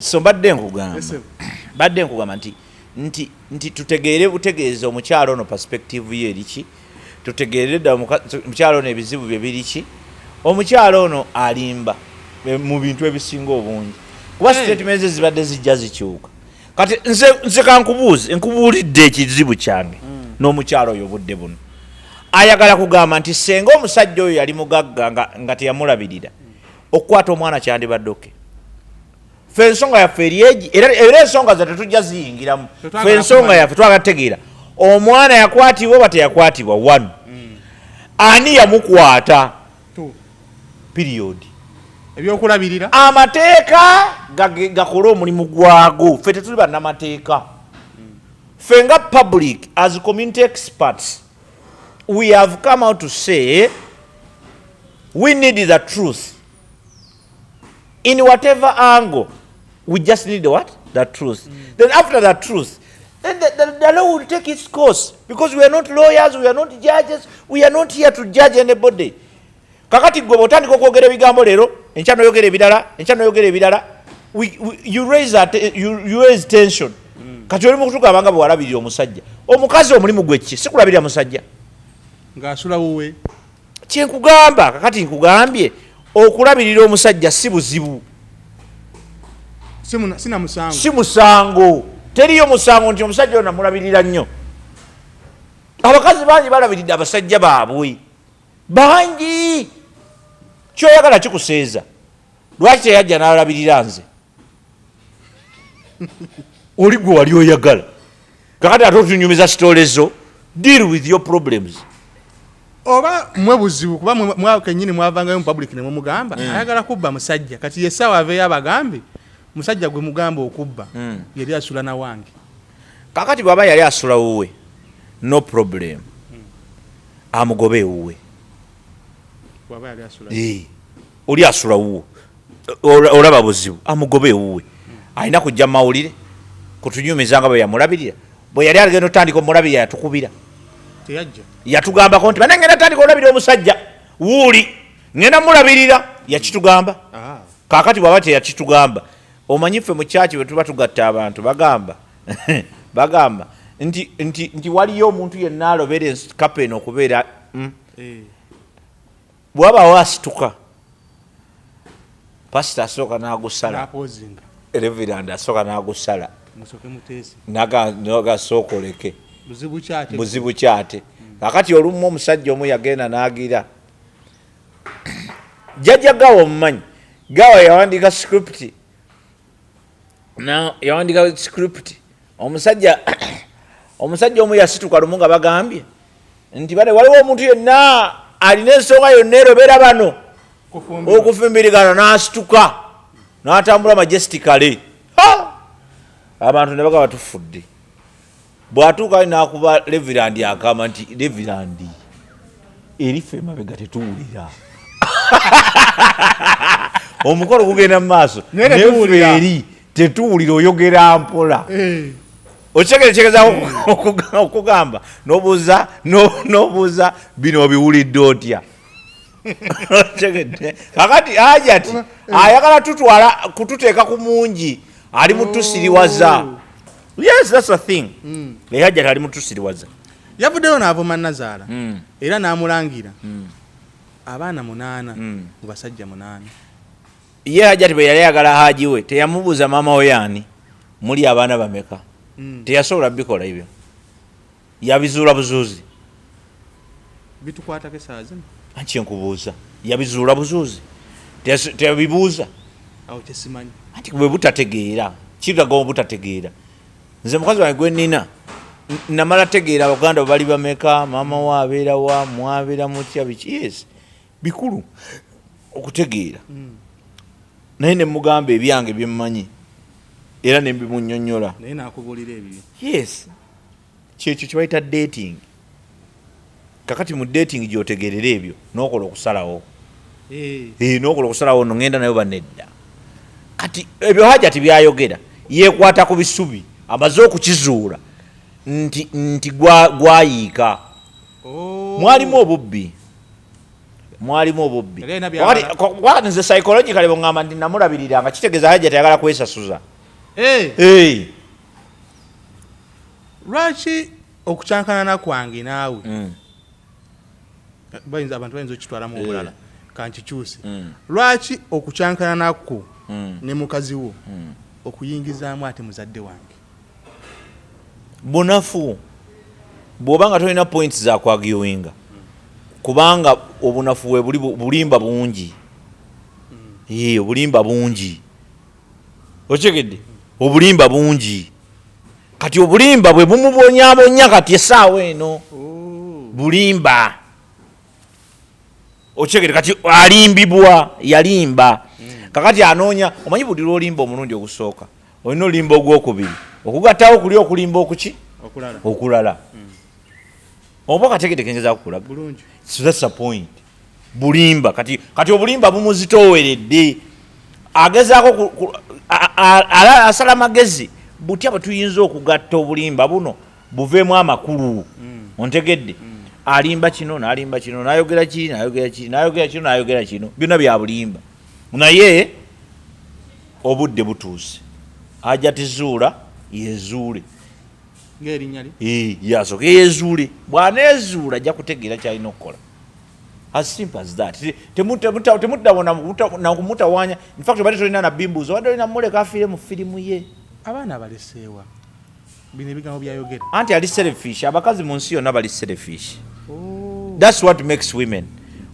So mbadde nkugamba nti tutegeere butegeeza omukyalo ono perspective ye eriki. Tutegeere ddala omukyalo ono ebizibu bye biriki. Omukyalo ono alimba mu bintu ebisinga obungi, kuba statements ze zibadde zijja zikyuka. Kati nze kankubuuze, nkubuulidde ekizibu kyange n'omukyalo oyo. Obudde buno ayagala kugamba nti senga omusajja oyo yali mugagga nga teyamulabirira, okukwata omwana kyandibadde okay. Fe ensonga yaffe eri egi, era ensonga ze tetujja ziyingiramu. Tetwagala Fe ensonga kumanya. yaffe twagala tutegeera omwana yakwatibwa oba teyakwatibwa. One, ani yamukwata? Two. Period. Ebyokulabirira. Amateeka gakole omulimu gwago. Ffe tetuli bannamateeka. Ffe nga public, as community experts, we have come out to say we need the truth in whatever angle. We just need the what? The truth. Then after the truth, then the law will take its course, because we are not lawyers, we are not judges, we are not here to judge anybody. Kakati gwe bwotandika okwogera ebigambo leero, enkya noyogera ebirala, enkya noyogera ebirala, you raise tension. Kati oli mukutugamba nga bwewalabirira omusajja. Omukazi omulimu gwe ki? Si kulabirira musajja? Ng'asula wuwe. Kyenkugamba kakati, nkugambye okulabirira omusajja si buzibu. Sina musango. Si musango, teriyo musango nti omusajja oyo namulabirira nnyo. Abakazi bangi balabiridde abasajja baabwe, bangi. Kyoyagala kikuseeza, lwaki teyajja n'alabirira nze oli gwe wali oyagala? Kakati ate otunyumiza story zo. Deal with your problems. Oba mwe buzibu, kuba mwe kenyini mwavangayo mu public ne mumugamba ayagala kubba musajja. Kati yessaawa aveeyo abagambe musajja gwe mugamba okubba yali asula na wange. Kakati bw'aba yali asula wuwe, no problem, amugobe ewuwe. Bw'aba yali asula. Eh, oli asula wuwo, olaba buzibu? Amugobe ewuwe. Alina kujja mu mawulire kutunyumiza nga bwe yamulabirira? Bwe yali agenda otandika omulabirira, yatukubira? Teyajja. Yatugambako nti, "Bana, ngenda tandika olabirira omusajja wuuli, ngenda mulabirira"? Yakitugamba? Ah. Kakati bwaba teyakitugamba, omanyi ffe mu kyaki bwe tuba tugatta abantu, bagamba nti waliyo omuntu yenna alobera kapa eno okubeera. Bwabaawo asituka, pasita asooka n'agusala. N'apoozinga. Reverend asooka n'agusala. Musooke muteese. Nagasooka oleke. Buzibu kyate? Buzibu kyate? Kakati olumu omusajja omu yagenda n'agira jjajja Gawa. Omumanyi Gawa? Yawandiika script, yawandiika script. Omusajja omu yasituka lumu nga bagambye nti, "Bane, waliwo omuntu yenna alina ensonga yonna erobera bano Kufumbirwa. okufumbirigana?" N'asituka n'atambula majestically. Ha! Abantu ne bagamba, "Tufudde." Bw'atuuka n'akuba reverend akama nti, "Reverend, erife emabega tetuwulira, omukolo gugenda mu maaso." Naye "Naye ffe tetuwulira. eri tetuwulira, oyogera mpola." Okitegeera kyegezaako okugamba? N'obuuza bino obiwulidde otya? Okitegedde? Kakati Hajati ayagala tutwala kututeeka ku mungi, ali mutusiriwaza. Yes, that's the thing. Hajati ali mutusiriwaza. Yavuddeyo n'avuma Nazaala era n'amulangira abaana munaana mu basajja munaana. Ye Hajati bwe yali ayagala haji we, teyamubuuza maama we yaani, muli abaana bameka? Teyasobola bikola ebyo, yabizuula buzuuzi. Bitukwatako esaawa zino? Anti nkubuuza, yabizuula buzuuzi? Teyabibuuza? Awo kyesimanyi. Anti bwe butategeera kiraga obutategeera. Nze mukazi wange gwe nnina, namala tegeera abaganda bwe bali bameka, maama we abeera wa, mwabeera mutya, biki. Yes, bikulu okutegeera, naye ne mugamba ebyange byemmanyi era ne mbimunnyonnyola. Naye nakubuulira ebibyo. Yes, kyekyo kyebayita dating. Kakati mu dating gyotegerera ebyo nokola okusalawo. Eh, nokola okusalawo, no ngenda nayo banedda. Kati ebyo Hajati byayogera, yekwata ku bisubi, amaze okukizuula nti gwayiika. Oh. Mwalimu obubbi. Mwalimu obubbi. Yali alina by'abala. Wakati nze psychologically bweŋŋamba nti namulabirira, nga kitegeeza Hajjati ayagala kwesasuza. Eh, lwaki okukyankalana kwange naawe, abantu bayinza okukitwalamu obulala, kankikyuse. Lwaki okukyankalana kwo ne mukazi wo okuyingizaamu ate muzadde wange? Bunafu. Bw'oba nga tolina points za kwarguinga, kubanga obunafu bwe buli bulimba bungi. Ee, obulimba bungi, okitegedde? Obulimba bungi. Kati obulimba bwe bumubonyabonya kati essaawa eno, bulimba, okitegedde? Kati alimbibwa, yalimba, kakati anoonya. Omanyi buli lwolimba omulundi ogusooka, olina olimba ogwokubiri okugattawo kuli okulimba okuki? Okulala. Okulala. Oba kategedde kengeza kukulaga? Bulungi. So that's the point. Bulimba. Kati obulimba bumuzitooweredde, agezaako asala magezi butya bwe tuyinza okugatta obulimba buno buveemu amakulu. Ontegedde? Alimba kino, n'alimba kino, n'ayogera kiri, n'ayogera kiri, n'ayogera kino, n'ayogera kino, byonna bya bulimba. Naye obudde butuuse, Hajjati Zuula yezuule. Ng'erinnya lye. Eh, yasooke yezuule. Bw'aneezuula, ajja kutegeera kyalina okukola. As simple as that. Temuddawo nakumutawaanya. In fact, obadde tolina nabimbuuza, obadde olina mumuleka afiire mu firimu ye. Abaana abaleseewa bino ebigambo byayogera? Anti ali selfish. Abakazi mu nsi yonna bali selfish. That's what makes women.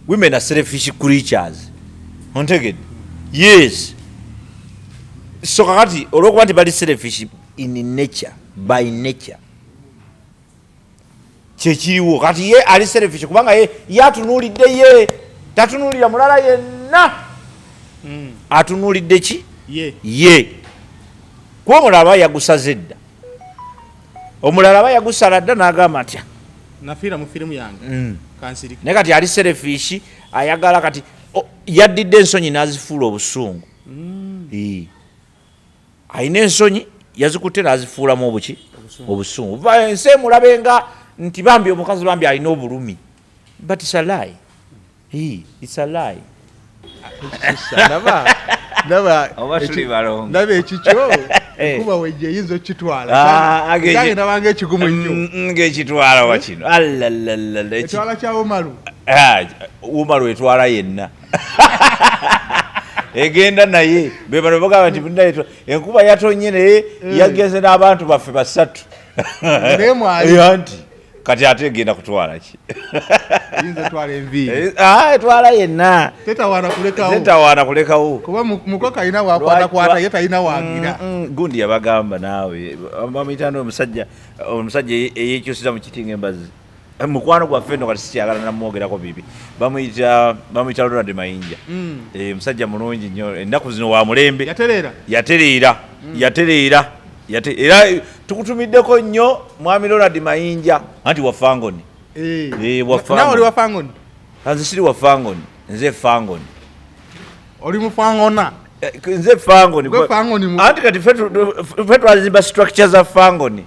Women are selfish creatures, ontegedde? Yes. So kakati olwokuba nti bali selfish in nature, by nature, kyekiriwo. Kati ye ali selfish kubanga ye yatunuulidde, ye tatunuulira mulala yenna. Atunuulidde ki? Ye. Ye. Kuba omulala aba yagusaze dda, omulala aba yagusala dda n'agamba ntya, nafiira mu firimu yange, kansirike. Naye kati ali selfish, ayagala kati yaddidde ensonyi n'azifuula obusungu. Ee. Alina ensonyi yazikutte n'azifuulamu obuki? Obusungu. Ensi emulabenga nti bambi omukazi, bambi alina obulumi, but it's a lie. Ee, it's a lie. Ndaba, ndaba. Oba tuli balongo. Ndaba ekikyo. Eh. Kuba wejje eyinza okukitwala. Ah, Ekyange ndabanga ekigumu ennyo. Ng'ekitwala wa kino? Alalalala, Etwala kya Umaru. Ah, Umaru etwala yenna, egenda naye. Be bano bagamba nti munnaye enkuba yatonye naye yagenze n'abantu baffe basatu. Naye mwali. Eh, anti kati ate egenda kutwala ki? Eyinza etwala enviiri. Eh, ah, etwala yenna. Tetawaana kulekawo. Tetawaana kulekawo. Kuba mukoka alina wakwatakwata, ye talina wagira. Gundi yabagamba naawe, bamuyita omusajja eyekyusiza mu kiti ng'embazi. Mukwano gwaffe nno, kati sikyagala namwogerako bibi. Bamuyita Ronald Mayinja. Eh, musajja mulungi nnyo, ennaku zino wa mulembe. Yatereera. Yatereera, yatereera. Era tukutumiddeko nnyo, mwami Ronald Mayinja, anti wa Fangoni. Eh. Eh, wa Nawe oli Fangoni. wa Fangoni? Nze siri wa Fangoni, nze Fangoni. Oli mu Fangona? Eh, nze Fangoni. Gwe Fangoni Anti kati ffe twazimba structure za Fangoni.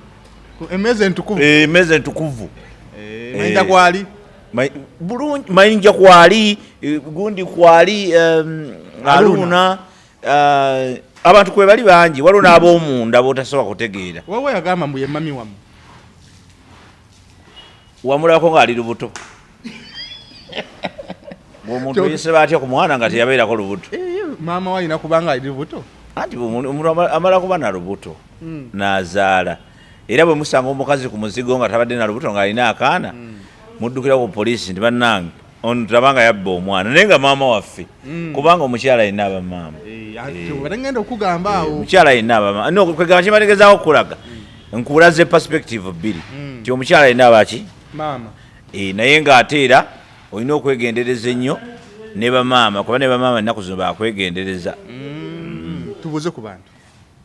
Emmeeza entukuvu. Eh, emmeeza entukuvu. Eh, Mayinja kwali. Bulungi, Mayinja kwali, gundi kwali, Aluna. Aluna, abantu kwe bali bangi. Waliwo n'ab'omunda b'otasobola kutegeera. Wowe yagamba mbu ye mami wammwe. Wamulabako ng'ali lubuto? Omuntu yeseba atya ku mwana nga teyabeerako lubuto? Eh, maama we alina kubanga ali lubuto. Anti omuntu amala kuba na lubuto n'azaala. Era bwe musanga omukazi ku muzigo nga tabadde na lubuto, ng'alina akaana, muddukira ku poliisi nti bannange, ono tabanga yabba omwana, naye nga maama waffe, kubanga omukyala yenna aba maama. Bade ngenda okugamba awo. Omukyala yenna aba maama. No, kwegamba kyebategezaako okulaga, nkulaze perspective bbiri, nti omukyala yenna aba ki? Maama. Eh, naye ng'ate era olina okwegendereza ennyo ne bamaama, kuba ne bamaama ennaku zino bakwegendereza. Tubuuze ku bantu.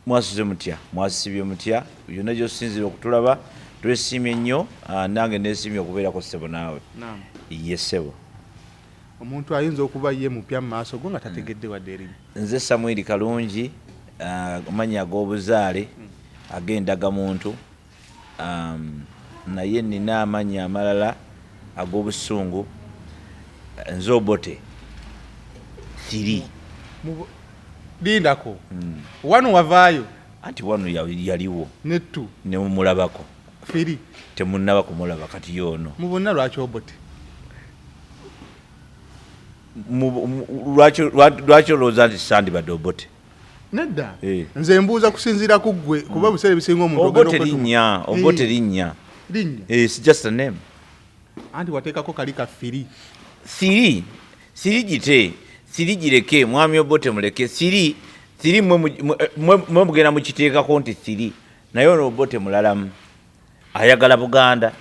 Mwasuze mutya? Mwasibye mutya? Byonna gyosinzira okutulaba, twesiimye nnyo. Ah, nange nesiimye okubeerako ssebo naawe. Naam. Ye ssebo. Omuntu ayinza okuba ye mupya mu maaso go nga tategedde wadde erinnya. Nze Samwiri Kalungi, amannya ag'obuzaale ag'endagamuntu, naye nina amannya amalala ag'obusungu. Nze Obote 3. Lindako, 1 wavaayo. Anti 1 yaliwo. Ne 2. Ne mumulabako. 3. Temunnaba kumulaba kati yoono. Mu bonna lwaki Obote? Lwaki olowooza nti sandibadde Obote? Nedda. Nze mbuuza kusinziira ku ggwe, kuba ebiseera ebisinga omuntu ogenda Obote okwetuma. linnya, Obote linnya. Linnya. It's just a name. Anti wateekako kali ka 3. 3. 3 gite, 3 gireke, mwami Obote muleke. 3, 3 mwe mugenda mukiteekako nti 3. Naye ono Obote mulalamu. Ayagala Buganda.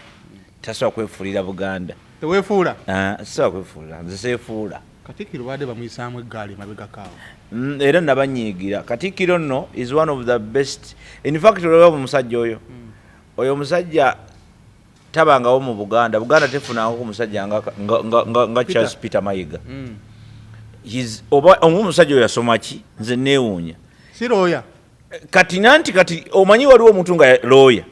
Tasobola kwefuulira Buganda. Teweefuula? Sisobola kwefuula, nze seefuula. Katikkiro baadde bamuyisaamu eggaali emabegako awo. Era nabanyiigira. Katikkiro nno is one of the best. In fact, olaba omusajja oyo. Oyo omusajja tabangawo mu Buganda. Buganda tefunangako ku musajja nga Peter. Charles Peter Mayiga. Oba omusajja oyo yasoma ki? Nze neewuunya. Si lawyer. Kati nanti kati omanyi waliwo omuntu nga lawyer.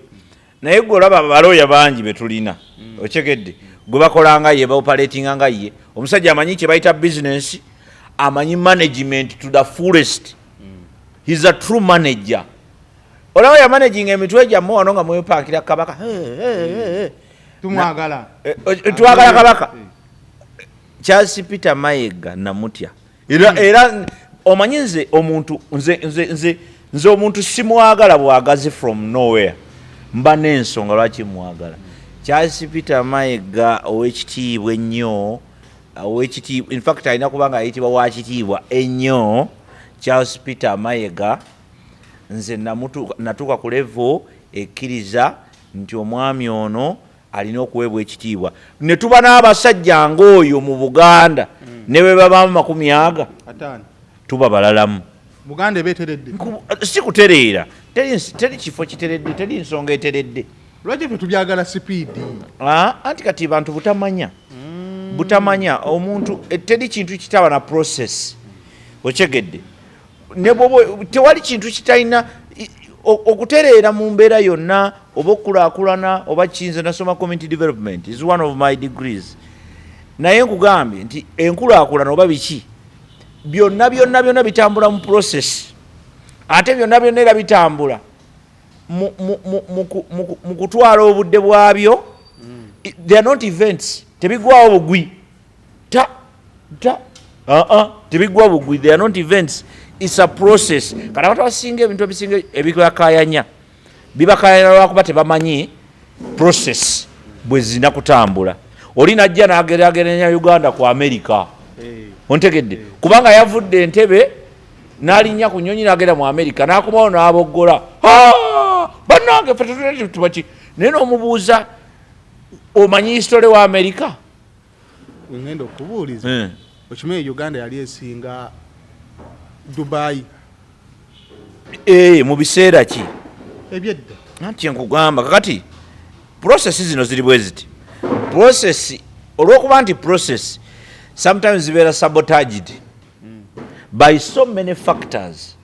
Naye gwe olaba abalooya bangi be tulina. Okyegedde. Gwe bakola nga ye, baoperatinga nga ye. Omusajja amanyi kye bayita business, amanyi management to the fullest. He's a true manager. Olaba ya managing emitwe gyammwe wano nga mwepankira kabaka. Hey, hey, hey, hey. Tumwagala. Twagala kabaka. Charles Peter Mayiga namutya. Era omanyi nze omuntu, nze, nze, nze, nze omuntu simwagala bwagazi from nowhere. Mba n'ensonga lwaki mwagala. Charles Peter Mayiga ow'ekitiibwa ennyo, ow'ekitiibwa, in fact alina kuba nga ayitibwa wa kitiibwa ennyo. Charles Peter Mayiga nze natuuka ku level ekkiriza nti omwami ono alina okuweebwa ekitiibwa. Ne tuba n'abasajja ng'oyo mu Buganda, ne bwe babaamu makumi aga, 5. tuba balalamu. Buganda eba eteredde. Si kutereera. Teri kifo kiteredde, teri nsonga eteredde. Lwaki ffe tubyagala sipiidi? Anti kati bantu butamanya. Butamanya omuntu, teri kintu kitaba na process. Okyegedde. Ne bw'oba, tewali kintu kitalina, okutereera mu mbeera yonna, oba okukulaakulana, oba kiyinza. Nasoma community development, is one of my degrees. Naye nkugambye nti enkulaakulana oba biki, byonna, byonna, byonna bitambula mu process. Ate byonna, byonna era bitambula mu kutwala obudde bwabyo. They are not events. Tebigwawo bugwi. Ta, ta, tebigwa bugwi. They are not events. It's a process. Kati abantu abasinga ebintu ebisinga ebibakayanya, bibakayanya lwakuba tebamanyi process bwe zirina kutambula. Oli najja n'ageraageranya Uganda ku America. Ontegedde? Kubanga yavudde Entebbe n'alinnya ku nnyonyi n'agenda mu America, n'akomawo n'aboggola. Bannange ffe tetulina tuba ki? Naye n'omubuuza, omanyi history wa America? Ngenda okubuuliza. Okimanyi Uganda yali esinga Dubai? Mu biseera ki? Ebyedda. Anti nkugamba kakati process zino ziri bwe ziti. Process, olw'okuba nti process sometimes zibeera sabotaged by so many factors.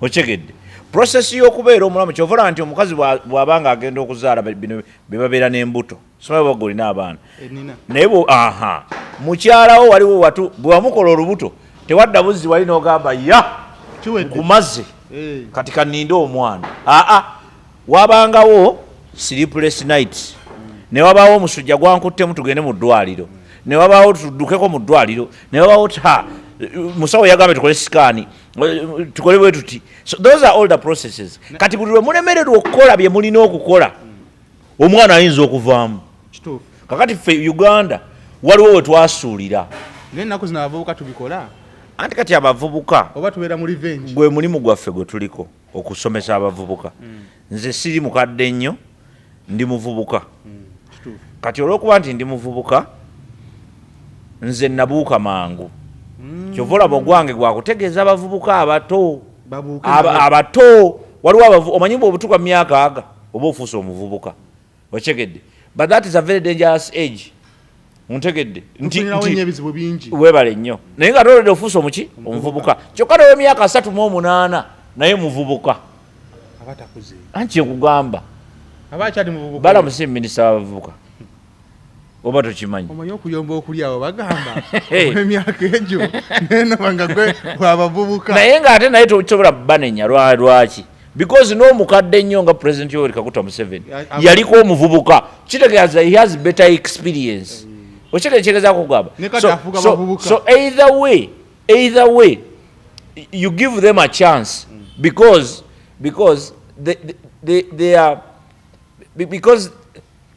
Okyegedde? Process y'okubeera omulamu, kyova olaba nti omukazi bw'aba nga agenda okuzaala, bino bye babeera n'embuto. Simanyi oba olina abaana. Nina. Naye aha, mukyalawo waliwo watu bwe wamukola olubuto tewadda buzzi wali n'ogamba ya Kiwedde. nkumaze. Kati kaninde omwana. Aa, wabangawo sleepless nights, ne wabaawo omusujja gwankuttemu tugende mu ddwaliro, ne wabaawo tuddukeko mu ddwaliro, ne wabaawo ta musawo yagambye tukole scan, tukole bwe tuti. So those are all the processes. Kati buli lwe mulemererwa okukola bye mulina okukola, omwana ayinza okuvaamu. Kakati ffe Uganda waliwo we twasuulira. Naye ennaku zino abavubuka tubikola. Anti kati abavubuka oba tubeera mu revenge. Gwe mulimu gwaffe gwe tuliko okusomesa abavubuka. Nze siri mukadde nnyo, ndi muvubuka. Kati olw'okuba nti ndi muvubuka, nze nabuuka mangu. Kyova olaba ogwange gwakutegeeza abavubuka abato. Babuuke nabo. Abato waliwo omanyi bw'obutuuka mu myaka aga oba ofuuse omuvubuka, okyegedde? But that is a very dangerous age, ontegedde? Tufunirawo nnyo ebizibu bingi. Weebale nnyo, naye nga toledde ofuuse omuki, omuvubuka. Kyokka now'emyaka 38 naye muvubuka. Aba takuze. Anti kyekugamba. Aba akyali muvubuka. Balamu si minisita w'abavubuka? Oba tokimanyi? Omanyi okuyomba okuli awo, bagamba emyaka egyo nenoba nga gwe wabavubuka. Naye ng'ate naye tosobola banenya. Lwaki? Because n'omukadde ennyo nga President Yoweri Kaguta Museveni yaliko omuvubuka. Kitegeeza he has better experience. Okitegeeza kyegezaako kugamba? Ne kati afuga bavubuka. So either way you give them a chance because they are because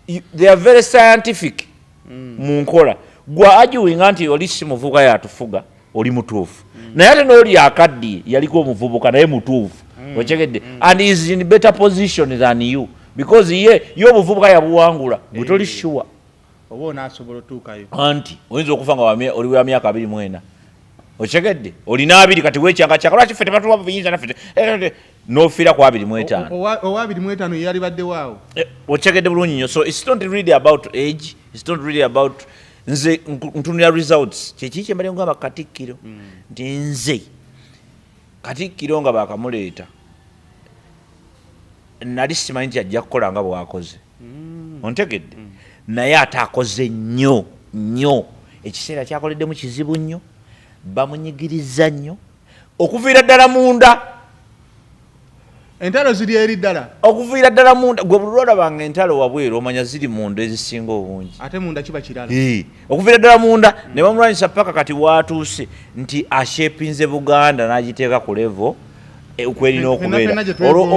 they are very scientific mu nkola. Gwe arguinga nti oli si muvubuka yatufuga, oli mutuufu, naye ate n'oli akaddiye yaliko omuvubuka naye mutuufu. Okyegedde? And is in better position than you because ye obuvubuka yabuwangula, gwe toli sure. Oba onaasobola otuukayo. Anti oyinza okufa nga oli wa myaka 24. Okyegedde? Olina 20 kati wekyanga, lwaki ffe tebatuwa buyinza naffe n'ofiira ku 25. Owa 25 ye yali badde waawo. Okyegedde bulungi nnyo. So it's not really about age, it's not really about, nze ntunulira results. Kyeki kyembadde ngamba Katikkiro nti nze Katikkiro nga bakamuleeta nali simanyi nti ajja kukola nga bwakoze. Ontegedde? Naye ate akoze nnyo nnyo. Ekiseera kyakoleddemu kizibu nnyo, bamunyigiriza nnyo okuviira ddala munda. Entalo ziri eri ddala. Okuviira ddala munda. Gwe buli lwolabanga entalo wabweru, omanya ziri munda ezisinga obungi. Ate munda kiba kirala. Okuviira ddala munda ne bamulwanyisa paka kati watuuse nti ashepinze Buganda n'agiteeka ku level kwerina okubeera. Ffenna gye twegomba.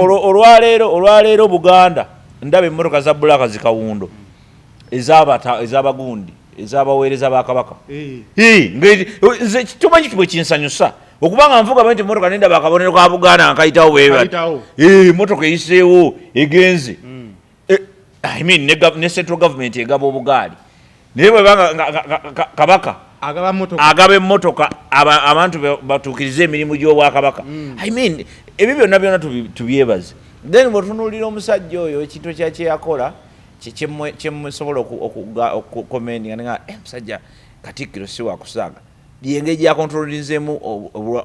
Olwaleero Buganda ndaba emmotoka za black zikawundo ez'abagundi, ez'abaweereza ba Kabaka. Nze tumanyi bwe kinsanyusa okubanga nvuga bwe nti emmotoka nendaba akabonero ka Buganda nkayitawo bwe bati. Kayitawo. Emmotoka eyiseewo egenze. I mean, ne central government egaba obugaali, naye bwebanga Kabaka agaba motoka, agaba emmotoka abantu batuukirize emirimu gy'obwakabaka. I mean, ebyo byonna byonna tubyebaze. Then bwetunuulira omusajja oyo, ekintu ekya kyeyakola kyemusobola okukomendinga nga musajja Katikkiro si wakusaaga, lyengeri gyakontrolinzeemu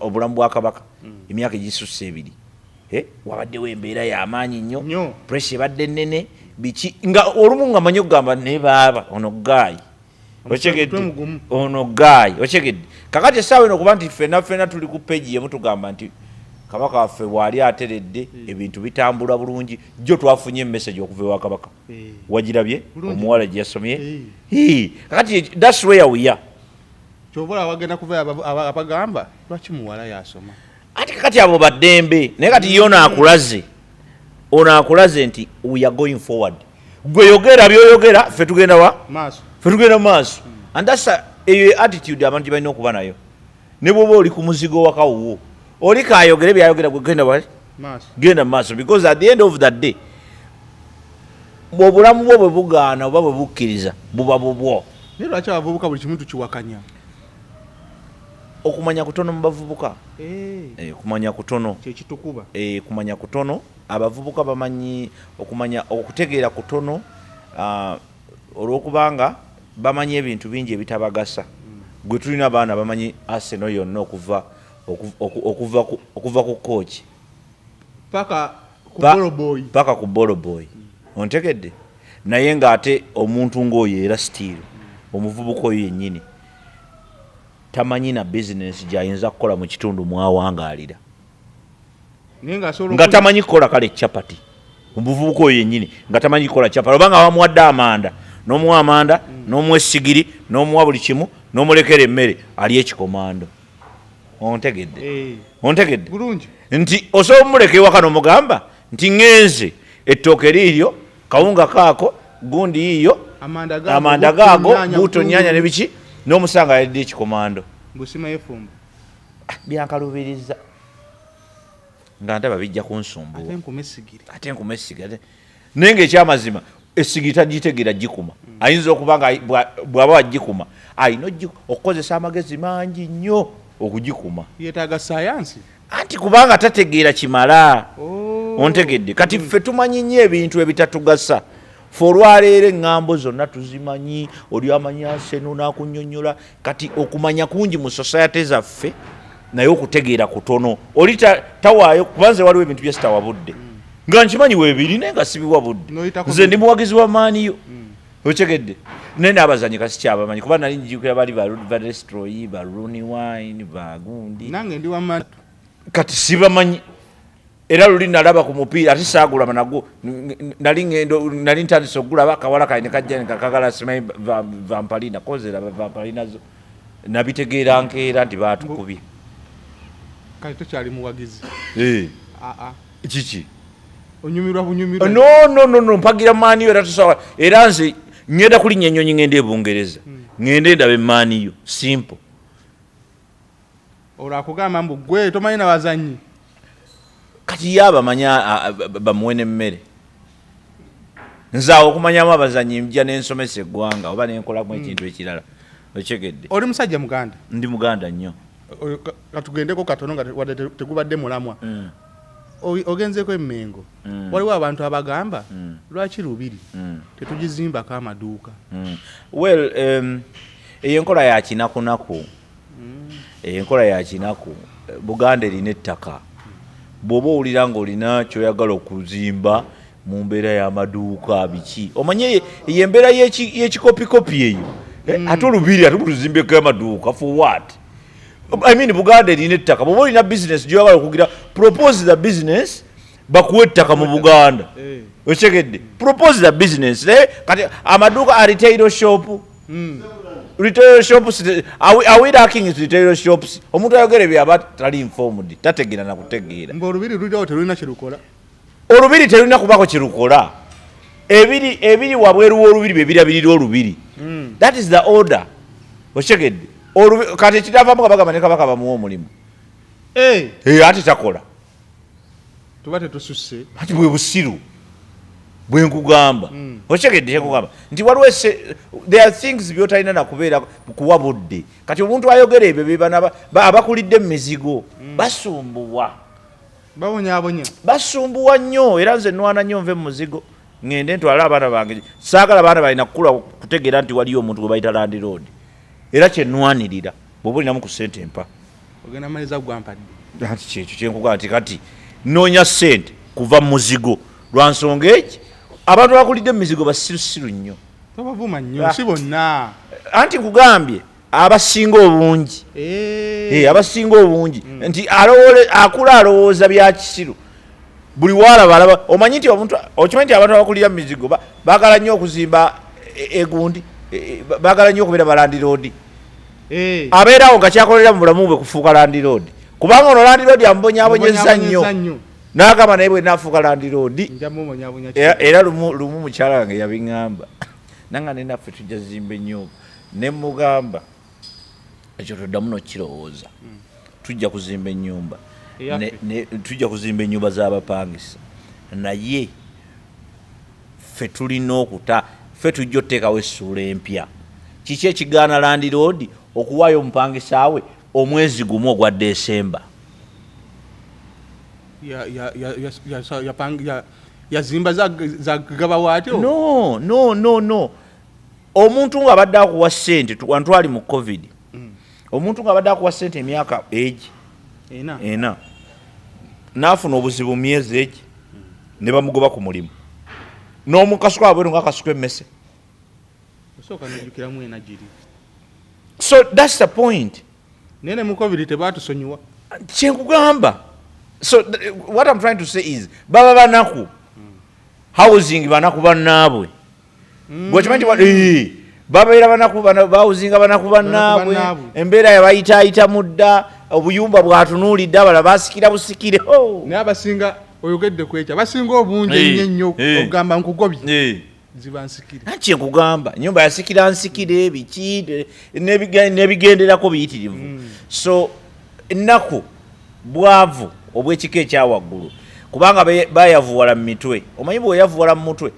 obulamu bwa Kabaka emyaka egisusse 2. Wabaddewo embeera y'amaanyi nnyo. Nnyo. Pressure ebadde nnene, biki, nga olumu nga manyi okugamba naye baaba ono guy, okyegedde? Omutwe mugumu. Ono guy, okyegedde? Kakati essaawa eno okuba nti ffenna ffenna tuli ku page emu, tugamba nti Kabaka waffe bw'ali ateredde, ebintu bitambula bulungi. Jjo twafunye emessage okuva ewa Kabaka. Wagirabye? Bulungi. Omuwala gye yasomye. Kakati that's where we are. Kyova olaba wagenda kuva abagamba lwaki muwala yasoma. Ati kakati abo baddembe, naye kati ye ono akulaze, ono akulaze nti we are going forward. Gwe yogera byoyogera, ffe tugenda wa? Maaso. Ffe tugenda mu maaso. And that's eyo attitude abantu gye balina okuba nayo. Ne bwoba oli ku muzigo waka wuwo, oli kayogere byayogera, gwe genda wa? Maaso. Genda mu maaso, because at the end of the day obulamu bwo bwe bugaana oba bwe bukkiriza buba bubwo. Naye lwaki abavubuka buli kimu tukiwakanya? Okumanya kutono mu bavubuka. Okumanya kutono. Kyekitukuba. Kumanya kutono. Abavubuka bamanyi okumanya, okutegeera kutono, olwokubanga bamanyi ebintu bingi ebitabagasa. Gwe tulina abaana bamanyi Arsenal yonna okuva ku coach paka ku ball boy. Paka ku ball boy. Ontegedde? Naye ng'ate omuntu ng'oyo era still omuvubuka oyo yennyini tamanyi na bizinesi gy'ayinza kukola mu kitundu mwawangaalira. Naye ng'asobola nga tamanyi kukola kale chapati. Omuvubuka oyo yennyini nga tamanyi kukola chapati, oba nga bamuwadde amanda, n'omuwa amanda, n'omuwa essigiri, n'omuwa buli kimu, n'omulekera emmere ali ekikomando. Ontegedde? Ontegedde? Bulungi. Nti osobola omuleka ewaka n'omugamba nti ŋŋenze, ettooke liiryo, kawunga kaako, gundi yiiyo, amanda gaago, amanda butto, gaago, nnyaanya, buto, butungulu. Nnyaanya ne biki, n'omusanga yalidde ekikomando. Busima yefumba. Byankalubiriza nga ndaba bijja kunsumbuwa. Ate nkuma essigiri. Ate nkuma essigiri. Naye ngaekyamazima essigiri tagitegeera gikuma. Ayinza okuba nga bw'aba wagikuma alina okukozesa amagezi mangi nnyo okugikuma. Yeetaaga sayansi. Anti kubanga tategeera kimala. Oh. Ontegedde? Kati ffe tumanyi nnyo ebintu ebitatugasa. Fe olwaleero eŋŋambo zonna tuzimanyi. Oli amanyi Arsenal n'akunnyonnyola. Kati okumanya kungi mu society zaffe, naye okutegeera kutono. Oli tawaayo, kubanze waliwo ebintu bye sitawa budde nga nkimanyi weebiri, naye nga sibiwa budde. N'oyitako Nze ndi muwagizi wa Man U. Okitegedde? Naye n'abazanyi kasi kyabamanyi, kuba nali njijukira bali ba Van Nistelrooy, ba Rooney Wine, ba gundi. Nange ndi wamma. Kati sibamanyi. Era luli nalaba ku mupiira, ate saagulaba nagwo. Nali ngendo, nali ntandise okugulaba, akawala kali ne kajja ne kakagala, simanyi vampalina kozera vampalina zo. Nabitegeera nkeera nti baatukubye. Kale tokyali muwagizi? Eh. Aa. Kiki? Onyumirwa bunyumirwa? No, no, no, no, mpagira Man U. Era tusobola, era nze ngenda kulinnya ennyonyi, ngende e Bungereza, ngende ndaba e Man U, simple. Olwo akugamba mbu gwe tomanyi na bazanyi. Kati ye abamanya bamuwe n'emmere. Nze awo okumanyamu abazanyi, nja nensomesa eggwanga oba nenkolamu ekintu ekirala, okitegedde? Oli musajja muganda? Ndi muganda nnyo. Katugendeko katono nga wadde tegubadde mulamwa. Ogenzeeko emmengo? Waliwo abantu abagamba, lwaki Lubiri tetugizimbako amaduuka? Well, eyo enkola ya kinakunaku, eyo enkola ya kinaku. Buganda erina ettaka. Bw'oba owulira ng'olina kyoyagala okuzimba mu mbeera y'amaduuka, biki, omanye eyo embeera y'ekikopikopi eyo. Ate olubiri ate buluzimbeko amaduuka for what? I mean, Buganda erina ettaka. Bw'oba olina business gyoyagala okugira, propose the business, bakuwa ettaka mu Buganda. Okitegedde? Propose the business. Naye kati amaduuka a retail shop, retail shops, are we lacking retail shops? Omuntu ayogera ebyo aba tali informed, tategeera na kutegeera. Mbu olubiri lulirawo terulina kyelukola. Olubiri terulina kubako kyelukola. Ebiri wabweru w'olubiri bye birabirira olubiri. That is the order, okitegedde? Kati ekinavamu, kabagamba ne kabaka bamuwa omulimu. Eh, ate takola. Tuba tetususse? Ati bwe busiru bwe nkugamba. Okitegedde kyekugamba nti waliwo there are things byotalina nakubeera kuwa budde. Kati omuntu ayogera ebyo bebana abakulidde mu mizigo basumbuwa. Babonyabonya. Basumbuwa nnyo. Era nze nwana nnyo nve mu muzigo, ŋŋende ntwale abaana bange. Saagala abaana balina kukula kutegeera nti waliyo omuntu gwe bayita landlord. Era kyenwanirira, bw'oba olinamu ku ssente, mpa. Ogenda maliza gwampadde. Ati kyekyo kyenkugamba nti kati noonya ssente kuva mu muzigo lwa nsonga egi. Abantu abakulidde mu mizigo basirusiru nnyo. Tobavuma nnyo, si bonna. Anti nkugambye abasinga obungi. Abasinga obungi nti akula alowooza bya kisiru. Buli walaba alaba, omanyi nti omuntu, okimanyi nti abantu abakulira mu mizigo baagala nnyo okuzimba egundi, baagala nnyo okubeera ba landlord. Abeerawo nga kyakolera mu bulamu bwe kufuuka landlord, kubanga ono landlord amubonyaabonyeza nnyo. Mubonyaabonyeza nnyo. N'agamba naye bwe naafuuka landlord. Nja mubonyabonya. Era lumu mukyala wange yabiŋŋamba nanga ne naffe tujja zimba ennyumba, ne mugamba ekyo toddamu nokirowooza, tujja kuzimba ennyumba. Eyaffe. Tujja kuzimba ennyumba z'abapangisa, naye ffe tulina okuta, ffe tujja otuteekawo essuula empya. Kiki ekigaana landlord okuwaayo omupangisa we omwezi gumu ogwa Desemba? Yazimba zagaba waatyo. No, no, no, no, omuntu ng'abadde akuwa ssente, wantwali mu COVID, omuntu ng'abadde akuwa ssente emyaka egi ena. Ena, n'afuna obuzibu mu myezi egi ne bamugoba ku mulimu n'omukasuka wabweru ng'akasuka emmese. Osooka nojjukiramu ena giri. So that's the point. Naye ne mu COVID tebatusonyiwa. Kyenkugamba. So what I'm trying to say is baba banaku housing, banaku bannaabwe. Gwekimanyi nti babeera banaku bawuzinga banaku bannaabwe. Bannaabwe. Embeera yabayitaayitamu dda, obuyumba bwatunuulidde, abalala basikira busikire. Oh! Naye abasinga, oyogedde ku ekyo, abasinga obungi ennyo ennyo, okugamba nkugobye, ziba nsikire. Anti kyenkugamba, nyumba yasikira nsikire, biki n'ebigenderako biyitirivu. So ennaku, bwavu obw'ekika ekyawaggulu, kubanga bayavuwala mu mitwe. Omanyi bweoyavuwala mu mutwe,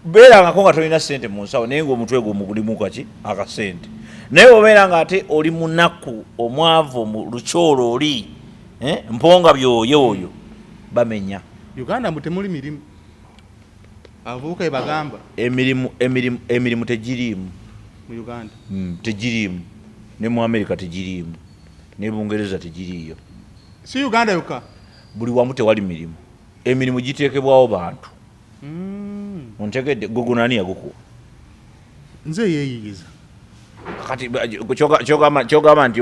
beerangako nga tolina sente mu nsawo, naye ngaomutwe gwo mugulimu kaki akasente. Naye obeera nga ate oli munaku, omwavu, mu lukyolo, oli mponga byoyo oyo bamenya. Uganda mbu temuli mirimu, abavubuka ebagamba. Emirimu tegiriimu. Mu Uganda? Tegiriimu, ne mu America tegiriimu, ne Bungereza tegiriiyo. Si Uganda yokka. Buli wamu tewali mirimu. Emirimu giteekebwawo bantu. Ontegedde? Gogo nani yagukuwa? Nze yeeyiyiza. Kati kyogamba nti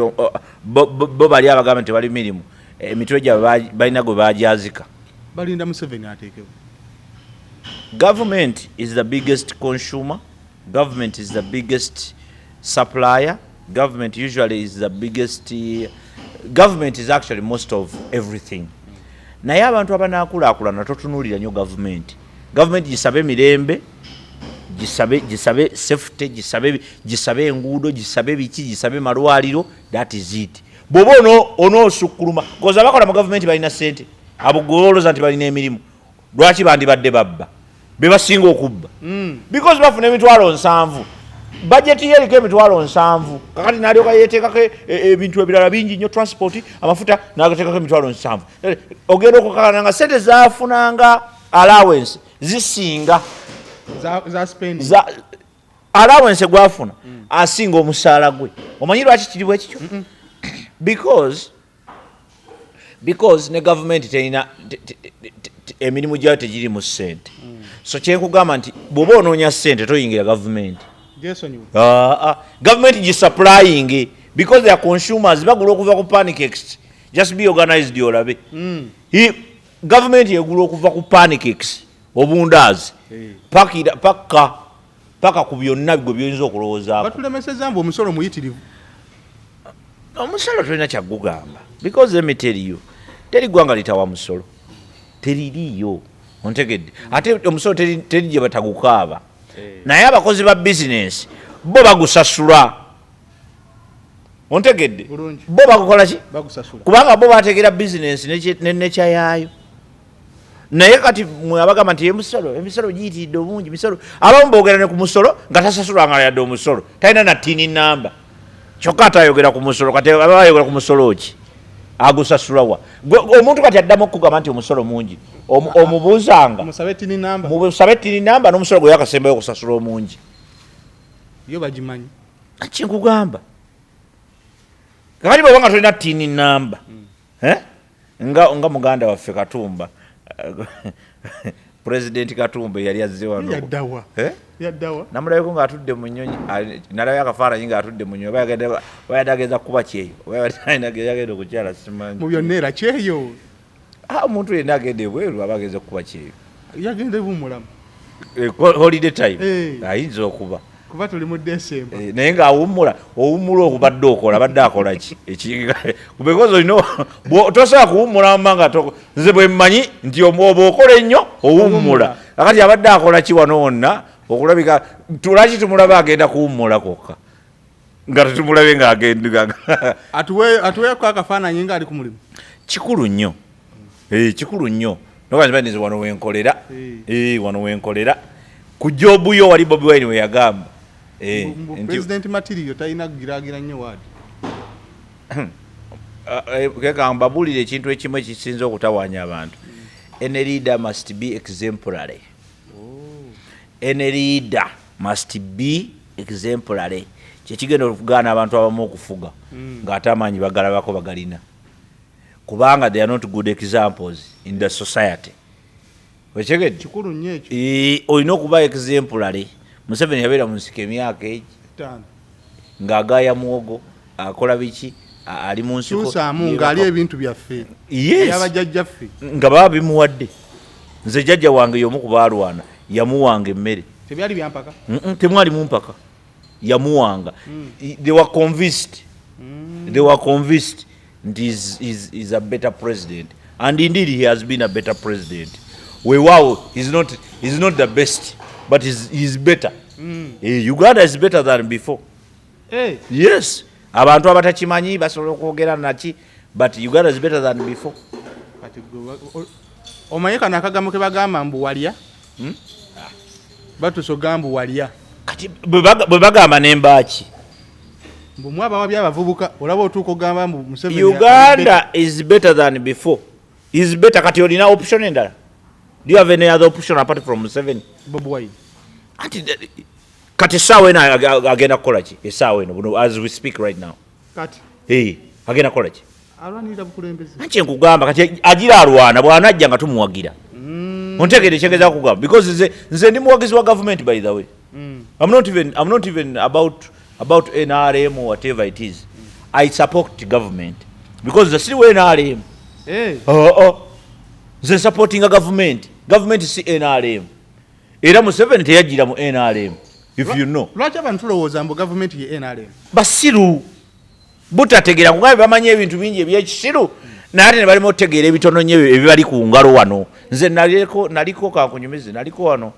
bo bali abagamba nti bali mirimu, emitwe gyabwe balina gwe bajazika. Balinda Museveni ateekewo. Government is the biggest consumer, government is the biggest supplier, government usually is the biggest, government is actually most of everything. Naye abantu abanaakulaakulana, totunuulira nnyo gavumenti. Gavumenti gisabe mirembe, gisabe safety, gisabe enguudo, gisabe biki, gisabe malwaliro, that is it. Bw'oba onoosukkuluma, koza abakola mu gavumenti balina sente. Abo golowooza nti balina emirimu, lwaki bandibadde babba? Be basinga okubba because bafuna 700,000, bajeti ye eriko 70,000. Kakati nalyoka yeteekako ebintu ebirala bingi nnyo, transport, amafuta, nagateekako 70,000. Ogenda okukakana nga sente zafunanga allowance zisinga za spending. Allowance gwafuna asinga omusaala gwe. Omanyi lwaki kiri bwe kityo? Because ne gavumenti terina emirimu gyayo tegiri mu ssente. So kyenkugamba nti bw'oba onoonya ssente, toyingira gavumenti. Gyesonyiwe. Ah, ah. Gavumenti gisupplying because they are consumers, bagula okuva ku pancakes. Just be organized olabe. Gavumenti egula okuva ku pancakes, obundaazi, pakira paka paka ku byonna gwe byoyinza okulowoozaako. Batulemeseza mbu omusolo muyitirivu. Omusolo tolina kyagugamba because let me tell you, teri ggwanga litawa musolo, teririiyo. Ontegedde? Ate omusolo teri gye batagukaaba, naye abakozi ba bizinensi bo bagusasula. Ontegedde? Bulungi. Bo bagukola ki? Bagusasula. Kubanga bo bategera bizinensi nekya yaayo. Naye kati mwe abagamba nti emisolo giyitiridde obungi, misolo, abamu boogera ne ku musolo nga tasasulanga yadde omusolo, talina na TIN number, kyokka ate ayogera ku musolo. Kati aba ayogera ku musolo ki? Agusasulawa? Omuntu kati addamu okugamba nti omusolo mungi, omubuuzanga Musabe TIN number. Musabe TIN number n'omusolo gwe yakasembayo okusasula omungi. Yo bagimanyi. Kinkugamba, kakati bw'oba nga tolina TIN number, eh? Nga muganda waffe Katumba, Pulezidenti Katumba eyali azze wano. Yaddawa? Eh? Yaddawa? Namulabeko ng'atudde mu nnyonyi, nalabye akafaananyi ng'atudde mu nnyonyi. Oba oba yadde ageza kuba kyeyo, oba yadde yagenda okukyala, simanyi. Mu byonna era kyeyo. Ah, omuntu yenna agenda ebweru aba ageza kukuba kyeyo. Yagenda ebummulamu. Eh, holiday time. Ayinza okuba Kuba tuli mu Desemba. Eh, naye ng'awummula, owummula okubadde okola, abadde akola ki? Because olina tosobola kuwummula mma nga nze bwe mmanyi nti oba okola ennyo owummula. Owummula. Kakati abadde akola ki wano wonna okulabika? Lwaki tumulaba agenda kuwummula kwokka nga tetumulabe ng'agenda? Atuweeko akafaananyi ng'ali ku mulimu. Kikulu nnyo. Eh, kikulu nnyo nokanzibandize wano wenkolera. Eh, wano wenkolera ku job yo wali Bobi Wine we yagamba. Eh, Mbu president material talina kugiraagira nnyo waadi. Keka mbabuulire ekintu ekimu ekisinza okutawaanya abantu. Any leader must be exemplary. Any leader must be exemplary. Kyekigenda okugaana abantu abamu okufuga ng'ate amaanyi bagalabako bagalina, kubanga they are not good examples in the society. Okitegedde? Kikulu nnyo ekyo. Eh, olina okuba exemplary. Museveni yabeera mu nsiko emyaka egi 5. Ng'agaaya muwogo, akola biki, ali mu nsiko. Kyusaamu ng'ali ebintu byaffe. Yes. Ebyabajjajjaffe. Nga baba bimuwadde. Nze jjajja wange y'omu ku baalwana, yamuwanga emmere. Tebyali byampaka. Temwali mumpaka, yamuwanga. They were convinced, they were convinced nti is a better president, and indeed he has been a better president. Weewaawo he's not the best, but he's better. Eh, Uganda is better than before. Eh, Yes, abantu abatakimanyi basobola okwogera naki, but Uganda is better than before. Kati gwe omanyi kano akagambo ke bagamba mbu walya? Batuuse ogamba mbu walya. Kati bwe bagamba nembaaki? Mbu mwabawa byabavubuka, olaba otuuka ogamba mbu Museveni Uganda is better than before, is better. Kati olina option endala? Do you have any other option apart from Museveni? Bobi Wine. Ati kati essaawa eno agenda kukola ki? Essaawa eno buno, as we speak right now. Kati Eh, agenda kukola ki? Alwanirira bukulembeze. Anti nkugamba, kati agira alwana, bw'anajja nga tumuwagira. Ontegere kyengeza kugamba? Because nze ndi muwagizi wa government, by the way. I'm not even about NRM or whatever it is. I support government because the siriwo NRM. Oh. Nze supportinga government. Government si NRM. Era Museveni teyajjira mu NRM, if you know. Lwaki abantu tulowooza mbu gavumenti ye NRM? Basiru, butategeera. Kugambe bamanyi ebintu bingi ebyekisiru, naye ate ne balema otutegeera ebitono nnyo ebibali ku ngalo wano. Nze naliko kankunyumize, naliko wano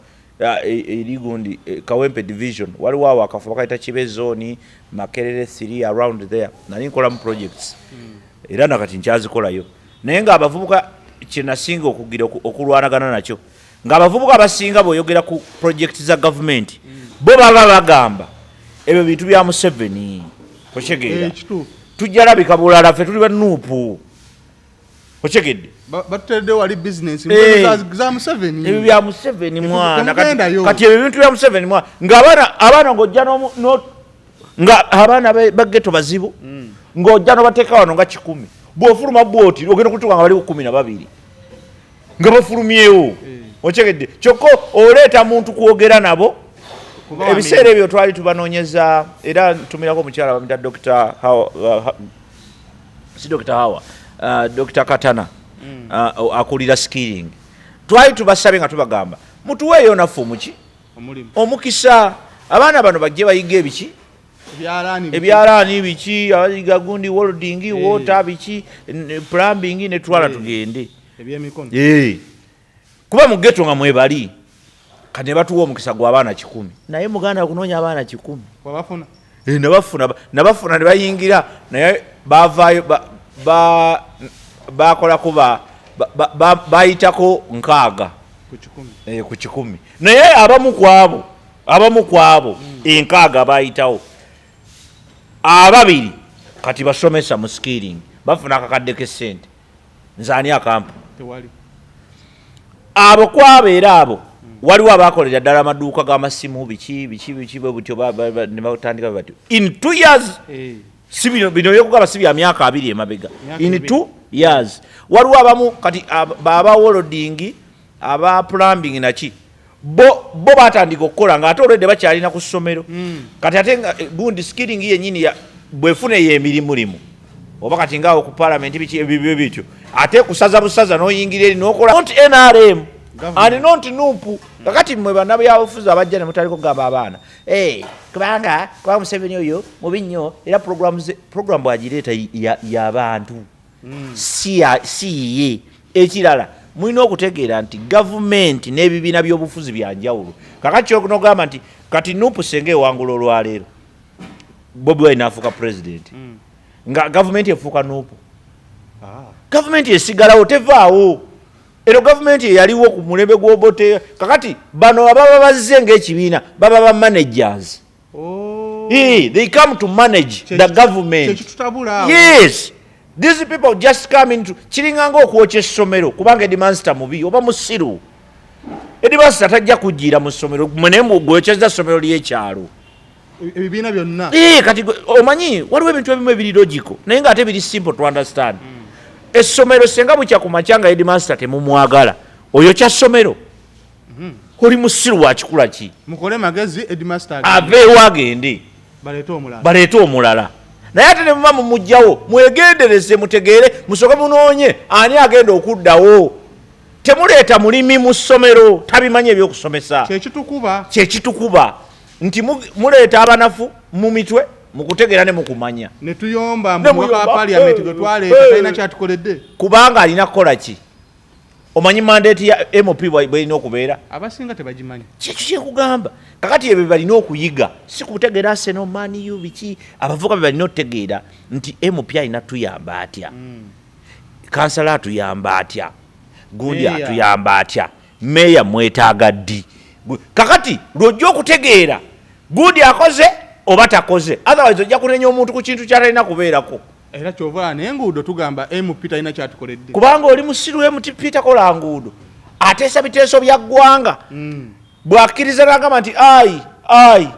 eri gundi Kawempe Division, waliwo awo akafo bakayita Kibe Zone, Makerere 3, around there. Nali nkolamu projects era nakati nkyazikolayo, naye ng'abavubuka kyenasinga okugira okulwanagana nakyo, ng'abavubuka abasinga bw'oyogera ku project za gavumenti, bo baba bagamba ebyo bintu bya Museveni, okitegeera? Kituufu. Tujja labika bulala, ffe tuli ba NUP, okitegedde? Batuteredde wali bizinesi za Museveni. Ebyo bya Museveni mwana. Temugendayo. Kati ebyo bintu bya Museveni mwana, ng'abaana abaana ng'ojja nga abaana ba ghetto bazibu, ng'ojja nobateeka wano nga 100, bw'ofuluma bwoti ogenda kutuuka nga bali ku 12 nga bafulumyewo, okitegedde? Kyokka oleeta muntu kwogera nabo. Kuba Ebiseera ebyo twali tubanoonyeza, era ntumirako omukyala bamita Dr. Hawa, si Dr. Hawa, Dr. Katana, akulira skilling. Twali tubasabye nga tubagamba mutuweeyo naffe omuki Omulimu. omukisa, abaana bano bajje bayiga ebiki. Ebyalaani. Ebyalaani biki, abayiga gundi welding, water biki, plumbing, netwala tugende. Ebyemikono. Kuba mu ghetto nga mwebali. Kati ne batuwa omukisa gw'abaana 100, naye muganda kunoonya abaana 100. Wabafuna? Nabafuna, ne bayingira, naye bavaayo bakolako bayitako 60. Ku 100. Ku 100. Naye abamu ku abo 60 bayitawo, ababiri kati basomesa mu skilling, bafuna akakadde k'essente. Nze ani akampa? Tewali. Abo kwabeera abo waliwo abakolera ddala amaduuka g'amasimu, biki biki biki, bwe butyo ne batandika bwe batyo in 2 years. Si bino bino byokugamba si bya myaka 20 emabega. Myaka In 20. 2 years waliwo abamu kati aba welding, aba plumbing naki, bo batandika okukola ng'ate olwedde bakyalina ku ssomero. Kati ate nga gundi skilling yennyini bwefuna eyo emirimulimu, oba kati ngaawo ku parliament, biki ebibyo bityo, ate kusaza busaza n'oyingira eri n'okola, not NRM. Government. And not NUP. Kakati mmwe bannabyabufuzi abajja ne mutaliko kugamba abaana, "Eh, kubanga Museveni oyo mubi nnyo," era program bw'agireeta y'abantu, si yiye. Ekirala mulina okutegeera nti gavumenti n'ebibiina by'obufuzi byanjawulo. Kakati kyokunogamba nti kati NUP senga ewangula olwaleero, Bobi Wine afuuka president, nga gavumenti efuuka NUP? Gavumenti esigalawo, tevaawo. Ero gavumenti eyaliwo ku mulembe gw'Obote. Kakati bano ababa bazze ng'ekibiina baba ba managers. Oh. They come to manage the government. Kyekitutabula awo. Yes, these people just come into kiringa ng'okwokya essomero kubanga headmaster mubi oba musiru. Headmaster tajja kujjira mu ssomero mwene gwokyeza ssomero ly'ekyalo. Ebibiina byonna. Kati omanyi waliwo ebintu ebimu ebiri logical naye ng'ate biri simple to understand. Essomero senga bukya ku makya nga headmaster temumwagala, oyo kya ssomero, oli musiru wa kikula ki? Mukole magezi, headmaster agende. Aveewo agende. Baleete omulala. Baleete omulala. Naye ate ne muba mumugjawo, mwegendereze, mutegeere, musooke munoonye ani agenda okuddawo. Temuleeta mulimi mu ssomero tabimanyi ebyokusomesa. Kyekitukuba. Kyekitukuba nti muleeta abanafu mu mitwe, mu kutegeera ne mukumanya. Ne tuyomba Ne mbu mubaka wa muyomba. parliament gwe twaleeta talina kyatukoledde. Kubanga alina kukola ki? Omanyi mandate ya MP bw'erina okubeera? Abasinga tebagimanyi. Kyekyo kyekugamba. Kakati ebyo balina okuyiga, si kutegeera Arsenal, Man U, biki. Abavubuka be balina okutegeera nti MP alina tuyamba atya, kansala atuyamba atya, gundi Meeya. atuyamba atya, meeya mwetaaga ddi. Kakati lwojja okutegeera gundi akoze oba takoze, otherwise ojja kunenya omuntu ku kintu kyatalina kubeerako. Era kyova n'enguudo tugamba MP talina kyatukoledde. Kubanga oli musiru. MTP takola nguudo, ateesa biteeso bya ggwanga. Bw'akkiriza n'agamba nti ayi ayi,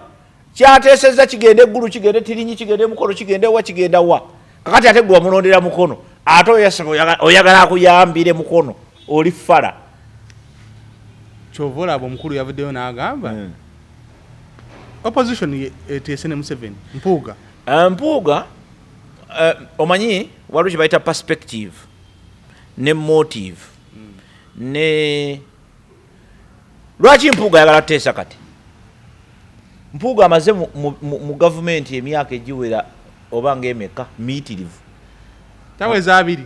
kyateesezza kigende eggulu, kigende Tirinyi, kigende Mukono, kigende wa, kigenda wa. Kakati ate gwe wamulondera Mukono, ate oyasaba oyagala akuyambire Mukono, oli fala. Kyova olaba omukulu yavuddeyo n'agamba Opposition eteese ne Museveni. Mpuuga. Mpuuga, omanyi waliwo kye bayita perspective ne motive ne lwaki Mpuuga ayagala kuteesa kati. Mpuuga amaze mu gavumenti emyaka egiwera oba ng'emeka miyitirivu. Taweza 2.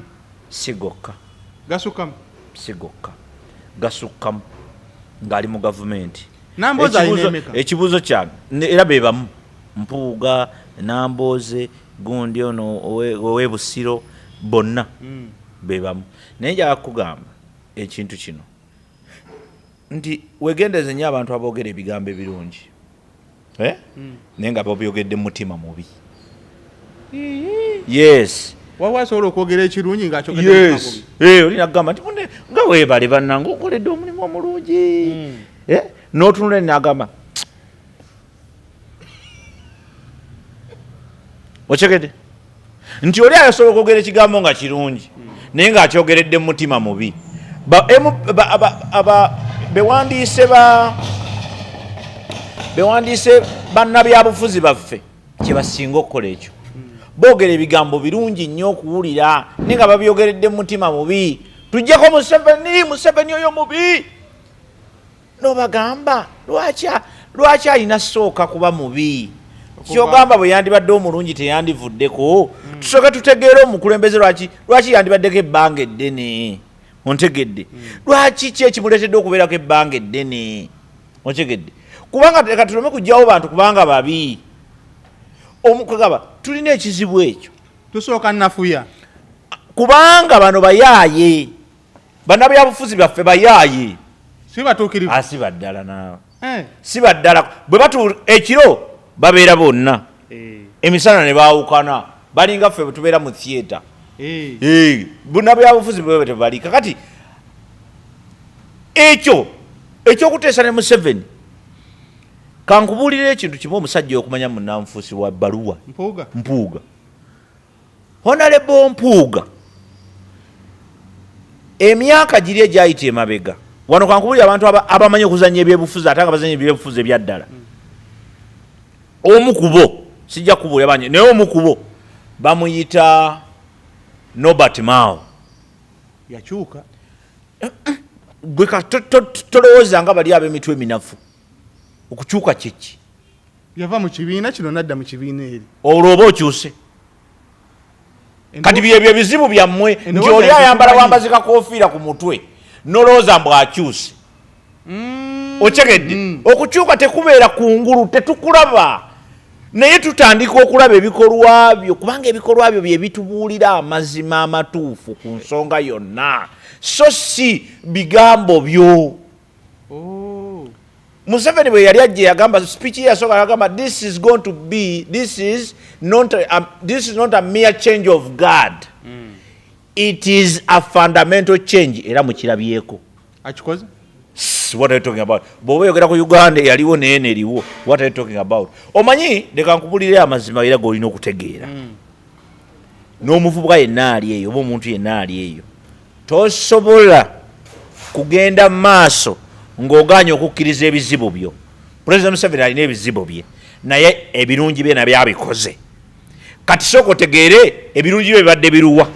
Si gokka. Gasukkamu. Si gokka. Gasukkamu ng'ali mu gavumenti. Nambooze alina emeka? Ekibuuzo kyange era be bamu. Mpuuga, Nambooze, gundi ono ow'e Busiro bonna be bamu. Naye njagala kukugamba ekintu kino nti weegendereze nnyo abantu aboogera ebigambo ebirungi, eh? Naye nga babyogedde mu mutima mubi. Yes. Waliwo asobola okwogera ekirungi ng'akyogedde mu mutima Yes. mubi. Olina kugamba nti munne nga weebale bannange okoledde omulimu omulungi. N'otunula n'agamba okyegedde nti oli asobola okwogera ekigambo nga kirungi naye ng'akyogeredde mu mutima mubi. Bewandiise bannabyabufuzi baffe kye basinga okukola ekyo. Boogera ebigambo birungi nnyo okuwulira naye nga babyogeredde mu mutima mubi. Tuggyeko Museveni, Museveni oyo mubi. N'obagamba lwaki alina sooka kuba mubi? Kyogamba bwe yandibadde omulungi teyandivuddeko. Tusooke tutegeere omukulembeze lwaki yandibaddeko ebbanga eddene. Ontegedde? Lwaki ki ekimuleetedde okubeerako ebbanga eddene? Ontegedde? Kubanga leka tuleme kuggyawo bantu kubanga babi. Omukugaba tulina ekizibu ekyo. Tusooka nafuya. Kubanga bano bayaaye. Bannabyabufuzi baffe bayaaye. Si batuukirivu. Si baddala naawe. Si baddala. Bwe batu ekiro babeera bonna. Emisana ne baawukana. Balinga ffe bwe tubeera mu theatre. Bannabyabufuzi bwe tebali. Kakati ekyo ekyokuteesa ne Museveni, kankubuulire ekintu kimu omusajja okumanya munnanfuusi wa bbaluwa. Mpuuga. Mpuuga. Honorable Mpuuga. Emyaka giri egyayita emabega. Wano kankubuulire abantu abamanyi okuzannya ebyobufuzi ate nga bazannya ebyobufuzi ebya ddala. Omu ku bo, sijja kubuulira bangi, naye omu ku bo bamuyita Norbert Mao. Yakyuka. Gwe tolowooza nga bali ab'emitwe eminafu. Okukyuka kye ki? Yava mu kibiina kino n'adda mu kibiina eri. Olwo oba okyuse. Kati byebyo ebizibu byammwe nti oli ayambala bwambazi kakoofiira ku mutwe n'olowooza mbu akyuse. Otegedde? Okukyuka tekubeera kungulu, tetukulaba. Naye tutandika okulaba ebikolwa byo, kubanga ebikolwa byo bye bitubuulira amazima amatuufu ku nsonga yonna, so si bigambo byo. Museveni bwe yali ajja yagamba speech ye yasooka yagamba this is going to be, this is not a mere change of guard. It is a fundamental change. Era mukirabyeko. Akikoze? What are you talking about? Bw'oba oyogera ku Uganda eyaliwo n'eno eriwo, what are you talking about? Omanyi, leka nkubulire amazima era g'olina okutegeera. N'omuvubuka yenna ali eyo oba omuntu yenna ali eyo, tosobola kugenda mu maaso ng'ogaanye okukkiriza ebizibu byo. President Museveni alina ebizibu bye, naye ebirungi bye nabyo abikoze. Kati sooka otegeere ebirungi bye bibadde biruwa,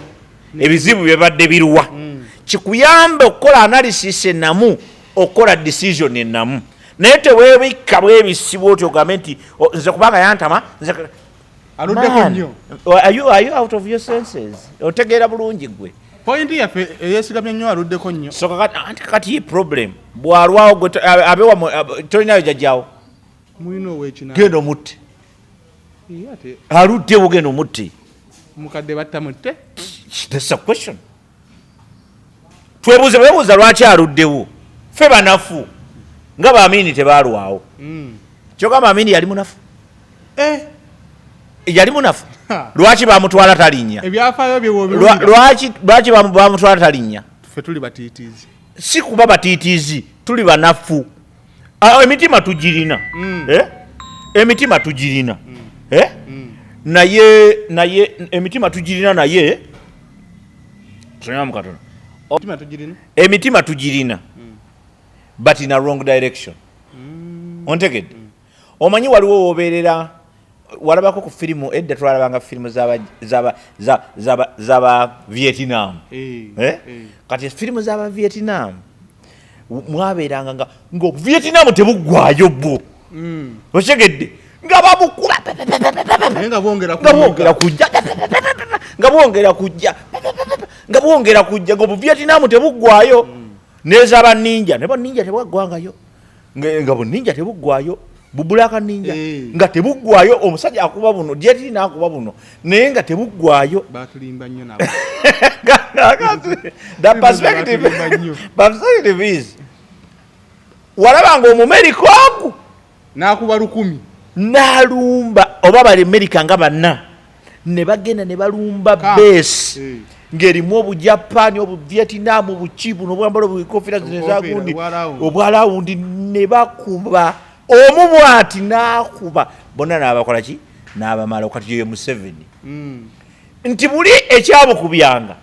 ebizibu bye bibadde biruwa. Kikuyambe okukola analysis ennamu, okukola decision ennamu. Naye teweebikka bwebisibwa otyo ogambe nti, nze kubanga yantama, nze Aluddeko nnyo. Are you out of your senses? Otegeera bulungi ggwe. Point yaffe eyeesigamye nnyo aluddeko nnyo. So anti kakati ye problem. Bw'alwawo gwe abe wammwe, tolinayo jjajjaawo. Mulina ow'ekinaana. Genda omutte. Ye ate Aluddewo genda omutte. Mukadde batta mutte? That's a question. Twebuuze bwebuuza lwaki aluddewo. Ffe banafu. Nga ba Amini tebaalwawo. Kyogamba Amini yali munafu? Yali munafu. Lwaki bamutwala talinnya? Ebyafaayo bye w'obiwulira. Lwaki bamutwala talinnya? Ffe tuli batiitiizi. Si kuba batiitiizi, tuli banafu. Emitima tugirina. Emitima tugirina. Naye, naye, emitima tugirina naye, tusonyiwa katono. Emitima tugirina? Emitima tugirina. But in a wrong direction. Ontegedde? Omanyi waliwo wobeerera, walabako ku firimu edda, twalabanga firimu z'aba Vietnam. Eh, Eh? eh. Kati firimu z'aba Vietnam mwabeeranga nga Vietnam tebuggwayo bwo, okitegedde, nga babukuba Naye nga bwongera nga bwongera kujja, nga bwongera kujja, nga bwongera kujja, nga obuvietnam tebuggwayo. Nezaba ninja, ne baninja tebaggwangayo, nga buninja tebuggwayo, bubulaka ninja nga tebuggwayo. Omusajja akuba buno, Jet nakuba buno, naye nga tebuggwayo. Batulimba nnyo nabo. The perspective, Batulimba nnyo. perspective is, walaba nga Omumerika ogu N'akuba 1000. N'alumba oba bali Amerika nga banna ne bagenda ne balumba base ng'erimu Obujapani, Obuvietnam, obuki buno obwambala obukofira zino ezagundi, Obukofira, obwa round. Obwa round, ne bakuba omu bwati n'akuba bonna n'abakola ki, n'abamala. Kati yoyo Museveni nti buli ekyabukubyanga,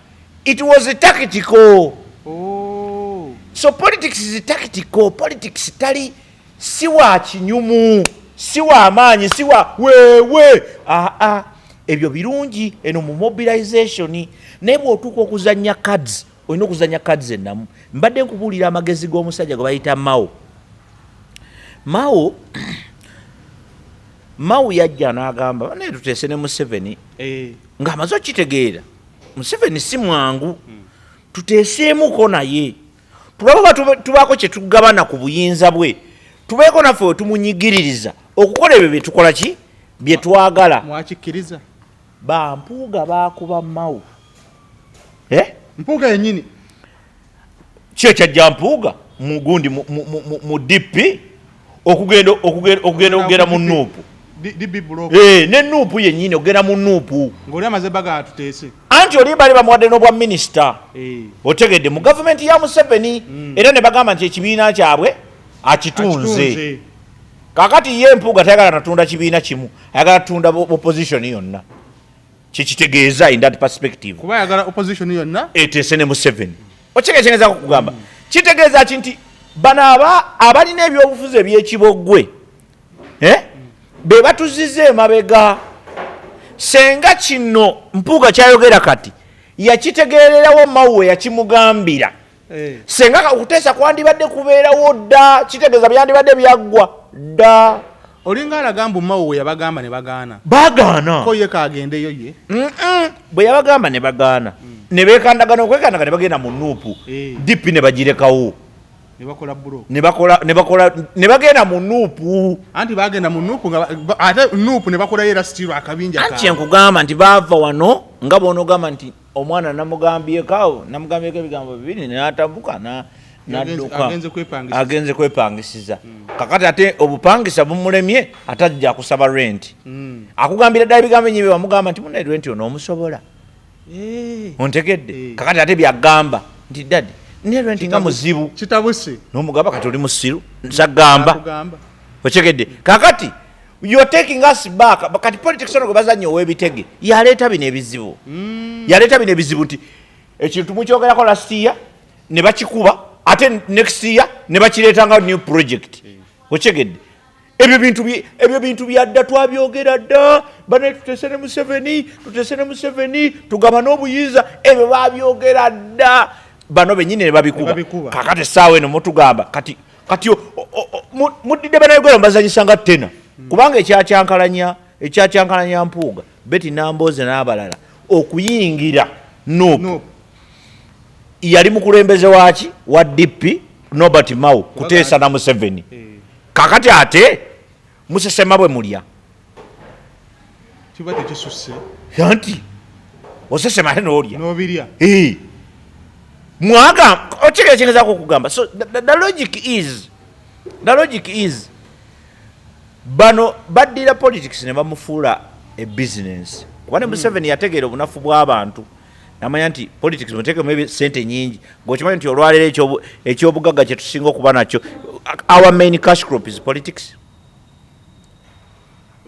it was tactical. Oh. So politics is tactical. Politics tali si wa kinyumu, si wa maanyi, si wa wewe. Aa, ebyo birungi eno mu mobilization, naye bw'otuuka okuzanya cards, olina okuzanya cards ennamu. Mbadde nkubuulira amagezi g'omusajja gwe bayita Mao. Mao yajja n'agamba, "Naye tuteese ne Museveni," ng'amaze okitegeera Museveni si mwangu, tuteeseemuko naye tulabe oba tubaako kye tugabana ku buyinza bwe, tubeeko naffe we tumunyigiririza okukola ebyo bye tukola ki, bye twagala. Mwakikkiriza? Bampuuga baakuba Mao, eh? Mpuuga yennyini. Ki ekyajja Mpuuga mugundi mu DP okugenda mu NUP? DP block. Eh, ne NUP yennyini, okugenda mu NUP. Ng'oli amaze baga tuteese. Anti oli bali bamuwadde n'obwa minisita, otegedde, mu gavumenti ya Museveni, era ne bagamba nti ekibiina kyabwe akitunze. Akitunze. Kakati ye Mpuuga tayagala natunda kibiina kimu, ayagala tunda opposition yonna. Kyekitegeeza in that perspective. Kuba ayagala opposition yonna. Eteese ne Museveni. Okitegeeza kugamba, kitegeeza ki nti bano abalina ebyobufuzi ebyekiboggwe, eh? Be batuziza emabega. Senga kino Mpuuga kyayogera kati yakitegeererawo Mao yakimugambira. Senga okuteesa kwandibadde kubeerawo dda, kitegeeza byandibadde byaggwa dda. Olinga alaga mbu Mao we yabagamba ne bagaana. Bagaana. Ko ye kagendeyo ye. Bwe yabagamba ne bagaana, ne beekandagana okwekandaga ne bagenda mu NUP. DP ne bagirekawo. Ne bakola block. Ne bakola ne bagenda mu NUP. Anti bagenda mu NUP nga ate NUP ne bakolayo era still akabinja. Anti kyenkugamba nti baava wano nga bw'onoogamba nti omwana namugambyeko namugambyeko ebigambo bibiri n'atabuka n'adduka. Agenze kwepangisiza. Agenze kwepangisiza. Kakati ate obupangisa bumulemye, ate ajja kusaba rent. Akugambira ddala ebigambo enyi bye wamugamba nti munnaye rent ono omusobola. Ontegedde? Eh. Kakati ate byagamba nti, "Daddy, ne rent nga muzibu." Kitabuse. Nomugamba, "Kati oli musiru, nsagamba." Akugamba. Okitegedde? Kakati you are taking us back. Kati politics ono gwe bazanya ow'ebitege yaleeta bino ebizibu, yaleeta bino ebizibu nti ekintu mukyogerako last year ne bakikuba, ate next year ne bakireeta nga new project. Okitegedde? Ebyo bintu byadda, twabyogera dda. Bane tutese ne Museveni, tutese ne Museveni, tugabane obuyinza. Ebyo babyogera dda, bano benyini ne babikuba. Ne babikuba. Kakati essaawa eno mutugamba kati muddidde Bannayuganda mubazanyisa nga tena, kubanga ekyakyankalanya Mpuuga, Betty Nambooze n'abalala okuyingira NUP, NUP. yali mukulembeze waki, wa DP, Norbert Mao, kuteesa na Museveni. Kakati ate musesema bwe mulya. Kiba tekisusse. Anti osesema ate n'olya. N'obirya. Eh. Mwaga okitegeera kyengezaako okugamba? So the logic is bano baddira politics ne bamufuula e business, kuba ne Museveni yategeera obunafu bw'abantu namanya nti politics muteekemu sente nyingi. Ng'okimanyi nti olwaleero ekyobugagga kye tusinga okuba nakyo, our main cash crop is politics.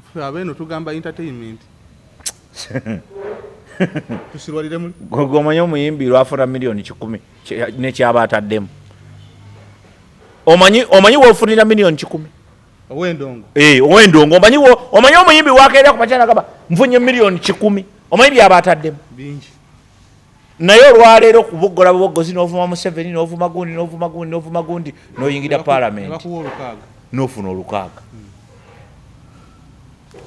Ffe abeeno tugamba entertainment, tusirwalire muli. Gwe omanyi omuyimbi lwafuna miliyoni 100 nekyaba ataddemu, omanyi wofunira miliyoni 100? Ow'endongo. Eh, ow'endongo. Omanyi omanyi omuyimbi wakeera ku makya nagamba nfunye 100,000,000, omanyi byaba ataddemu? Bingi. Naye olwaleero kuboggola buboggozi n'ovuma Museveni, n'ovuma gundi, n'ovuma gundi, n'ovuma gundi, n'oyingira Ne parliament. Bakuwa 6. N'ofuna 6,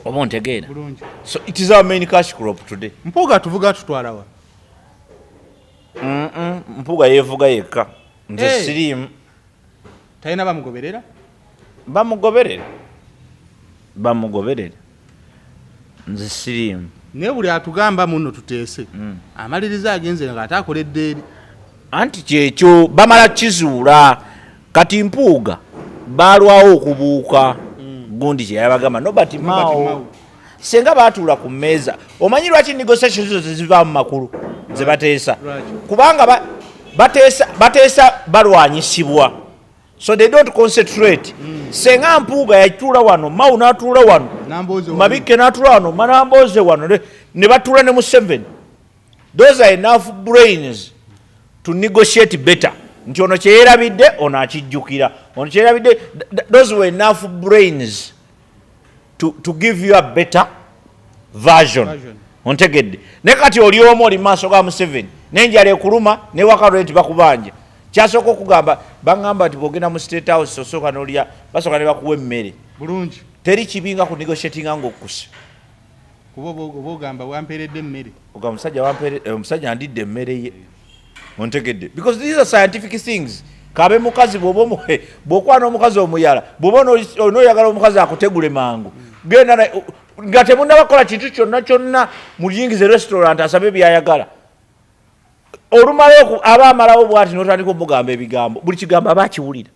oba ontegeera? Bulungi. So it is our main cash crop today. Mpuuga tuvuga tutwalawa? Mpuuga yeevuga yekka, nze Hey. siriimu. Talina bamugoberera? Bamugoberere, bamugoberere, nze siriimu. Naye buli atugamba muno tuteese, amaliriza agenze nga ate akoledde eri. Anti kyekyo bamala kizuula. Kati Mpuuga balwawo okubuuka gundi kyeyabagamba Nobert Mao. Mao. Senga batuula ku mmeeza, omanyi lwaki negotiations zo tezivaamu makulu ze bateesa? Lwaki? Kubanga bateesa balwanyisibwa, so they don't concentrate. Senga Mpuuga yatuula wano, Mao n'atuula wano, Namboze wano. Mabikke n'atuula wano, Manamboze wano, ne batuula ne Museveni. Those are enough brains to negotiate better, nti ono kyeyerabidde ono akijjukira, ono kyeyerabidde. Those were enough brains to give you a better version. Version. Ontegedde? Naye kati oli omu, oli maaso ga Museveni, nenjala ekuluma, newaka nti bakubanja. Kyasooka okugamba, baŋŋamba nti bwogenda mu State House osooka nolya, basooka ne bakuwa emmere. Bulungi. Teri kibi nga ku negotiatinga nga okkuse. Kuba oba ogamba wampeeredde emmere. Oga omusajja omusajja andidde emmere ye, ontegedde? Because these are scientific things. Kabe mukazi, bwoba bw'okwana omukazi omuyala, bw'oba onooyagala omukazi akutegule mangu, genda nga temunnaba kukola kintu kyonna kyonna, muyingize restaurant, asabe byayagala. Olumala aba amalawo bwati, notandika omugamba ebigambo, buli kigambo aba akiwulira,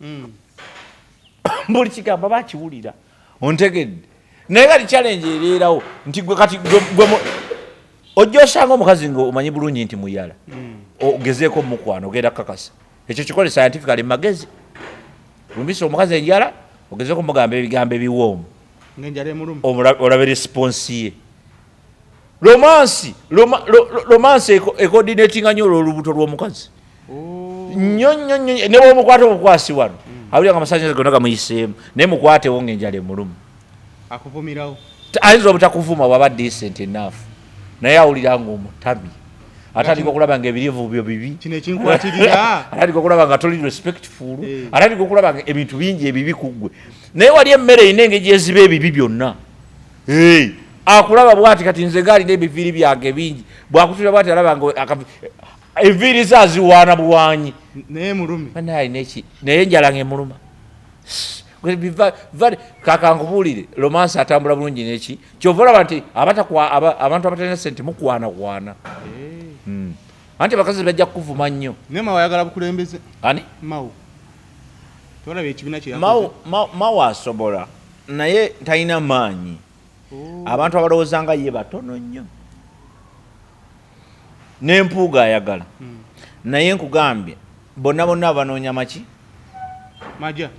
buli kigambo aba akiwulira, ontegedde? Naye kati challenge ereerawo nti gwe kati ojja osanga omukazi nga omanyi bulungi nti muyala, ogezeeko mukwano, ogenda kakasa ekyo kikole scientifically magezi. Lumbisa omukazi enjala, ogezeeko mugamba ebigambo ebiwoomu. Ng'enjala emuluma. Olabe response ye. Romance romance ecoordinatinga nnyo olw'olubuto lw'omukazi. Oh. Nnyo nnyo nnyo. Ne bwomukwata obukwasi wano, awulira nga amasanyalaze gonna gamuyiseemu, naye mukwatewo ng'enjala emuluma. Akuvumirawo. Ayinza obutakuvuma bwaba decent enough, naye awulira nga omutami, atandika okulaba nga ebirivu byo bibi. Kino ekinkwatirira. Atandika okulaba nga toli respectful. Eh. Atandika okulaba nga ebintu bingi ebibi ku ggwe, naye wali emmere erina engeri gyeziba ebibi byonna. Hey, akulaba bwati, kati nze gaalina ebiviiri byange bingi, bwakutula bwati alaba nga enviiri ze aziwaana buwanyi. Naye mulumi. Banaye alina eki, naye enjala ng'emuluma. Kakankubuulire, romance atambula bulungi neki kyova olaba nti abantu abatalina sente mukwanakwana. Anti abakazi bajja kukuvuma nnyo. Naye Mao ayagala bukulembeze. Ani? Mao, tolaba ekibiina kye yakoze? Mao asobola, naye talina maanyi. Oh. Abantu abalowooza nga ye batono nnyo. Nempuuga ayagala, naye nkugambye bonna bonna banoonya maki. Maja.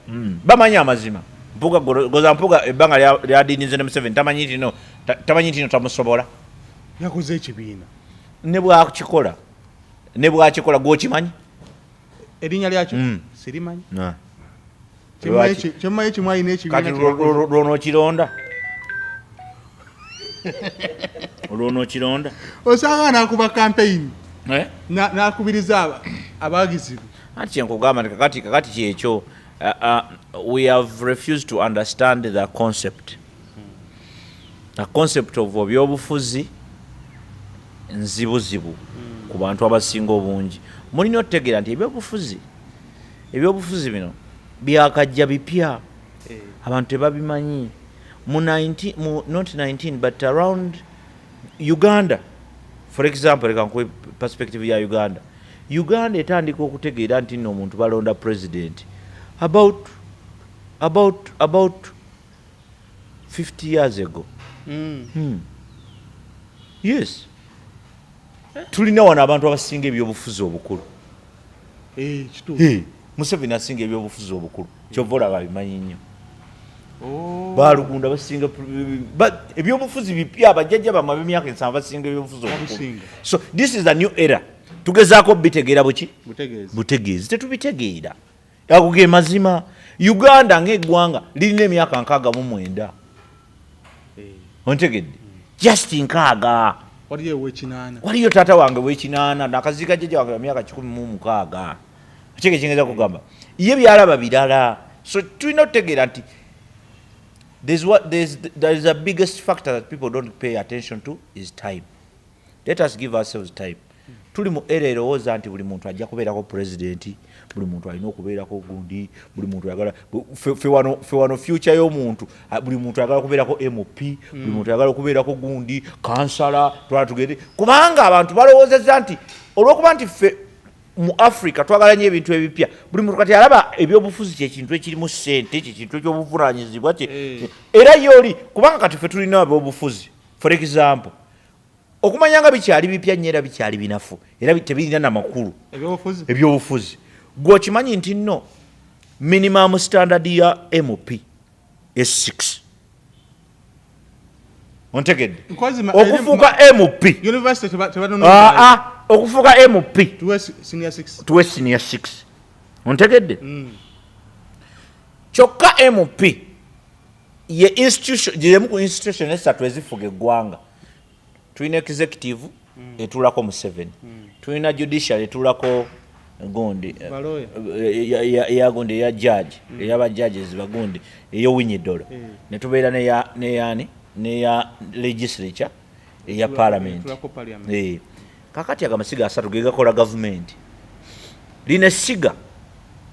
Bamanyi amazima. Mpuuga goza Mpuuga ebbanga lyadinize ne Museveni, tamanyi nti no tamanyi nti no tamusobola. Yakoze ekibiina. Ne bwakikola, ne bwakikola, gwokimanyi? Erinnya lyakyo? Sirimanyi. Lwaki? Kyemmanyi kimu, alina ekibiina Kati kye yakoze. lwonookironda, olwonookironda. Osanga n'akuba campaign. Eh? N'akubiriza abawagizi be. Anti kyenkugamba nti kakati kyekyo, we have refused to understand the concept of ebyobufuzi nzibuzibu ku bantu abasinga obungi. Mulina otutegeera nti ebyobufuzi bino byakajja bipya. Abantu tebabimanyi. Mu 19, mu, not 19 but around Uganda, for example, leka nkuwe perspective ya Uganda. Uganda etandika okutegeera nti nno omuntu balonda president about 50 years ago. Yes, tulina wano abantu abasinga ebyobufuzi obukulu. Eh, kituufu. Hey, Museveni asinga ebyobufuzi obukulu, kyova olaba abimanyi nnyo. Oh. Balugunda basinga ebyobufuzi bipya. Abajjajja bammwe ab'emyaka 70 basinga ebyobufuzi obukulu. Babisinga. So this is a new era, tugezaako bitegeera buki? Butegeezi. Butegeezi, tetubitegeera. Ago ge mazima. Uganda ng'eggwanga lirina emyaka 69. Ontegedde? Just 60. Waliyo ow'ekinaana. Waliyo taata wange w'ekinaana, nakaziika jjajja wange wa myaka 160. Ekyo kingeza kugamba, ye byalaba birala. So tulina okutegeera nti there is a biggest factor that people don't pay attention to is time. Let us give ourselves time. Tuli mu era erowooza nti buli muntu ajja kubeerako pulezidenti, buli muntu alina okubeerako gundi, buli muntu ayagala ffe wano future y'omuntu, buli muntu ayagala kubeerako MP, buli muntu ayagala okubeerako gundi, kansala, twala tugende, kubanga abantu balowoozezza nti olw'okuba nti ffe mu Africa twagala nnyo ebintu ebipya, buli muntu kati alaba ebyobufuzi kyekintu ekirimu ssente, kyekintu ekyobuvunanyizibwa. Era ye oli kubanga kati ffe tulina ebyobufuzi, for example, okumanya nga bikyali bipya nnyo era bikyali binafu era tebirina namakulu. Ebyobufuzi. Ebyobufuzi, gwe okimanyi nti nno minimum standard ya MP S6, ontegedde? Okufuuka MP. University Ah, okufuuka MP. Tuwe senior 6. Tuwe senior 6, ontegedde? Kyokka MP ye institution gyemu ku institution esatu ezifuga eggwanga. Tulina executive etuulako Museveni, tulina judicial etuulako gundi, Baloya. Eya gundi, eya judge, eyaba judges bagundi, ey'Owiny Dollo, netubeera neyani, neya legislature, eya parliament. Etuulako parliament. Kakati ago amasiga asatu ge gakola gavumenti. Lino essiga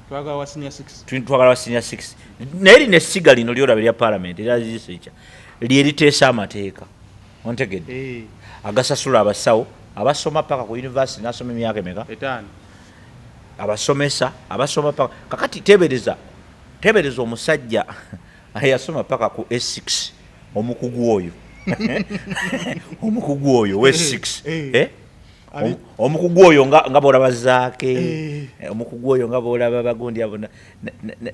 Twagala wa senior 6. Twagala wa senior 6, naye lino essiga lino lyolaba erya parliament, erya legislature, lye liteesa amateeka, ontegedde? Agasasula abasawo abasoma paka ku university, nasoma emyaka emeka? 5. Abasomesa abasoma paka. Kakati tebereza omusajja eyasoma paka ku S6, omukugu oyo w6. Eh? Omukugu oyo nga bolaba Zaake, omukugu oyo nga bolaba bagundi abo,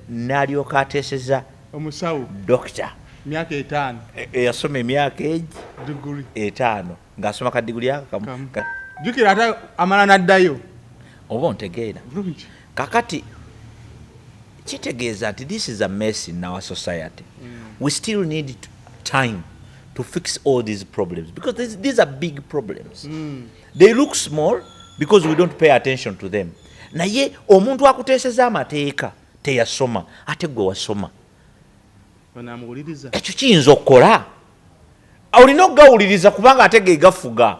n'alyoka ateeseza Omusawo. Dokita. Myaka 5. Eyasoma emyaka egi Diguri. 5, ng'asoma kadiguli aka kamu. Kamu. Jjukira ate amala n'addayo. Oba ontegeera? Bulungi. Kakati kitegeeza nti this is a mess in our society. We still need time to fix all these problems because these are big problems. They look small because we don't pay attention to them, naye omuntu akuteeseza amateeka teyasoma, ate gwe wasoma. Banamuwuliriza. Ekyo kiyinza okukola, olina okugawuliriza kubanga ate ge gafuga,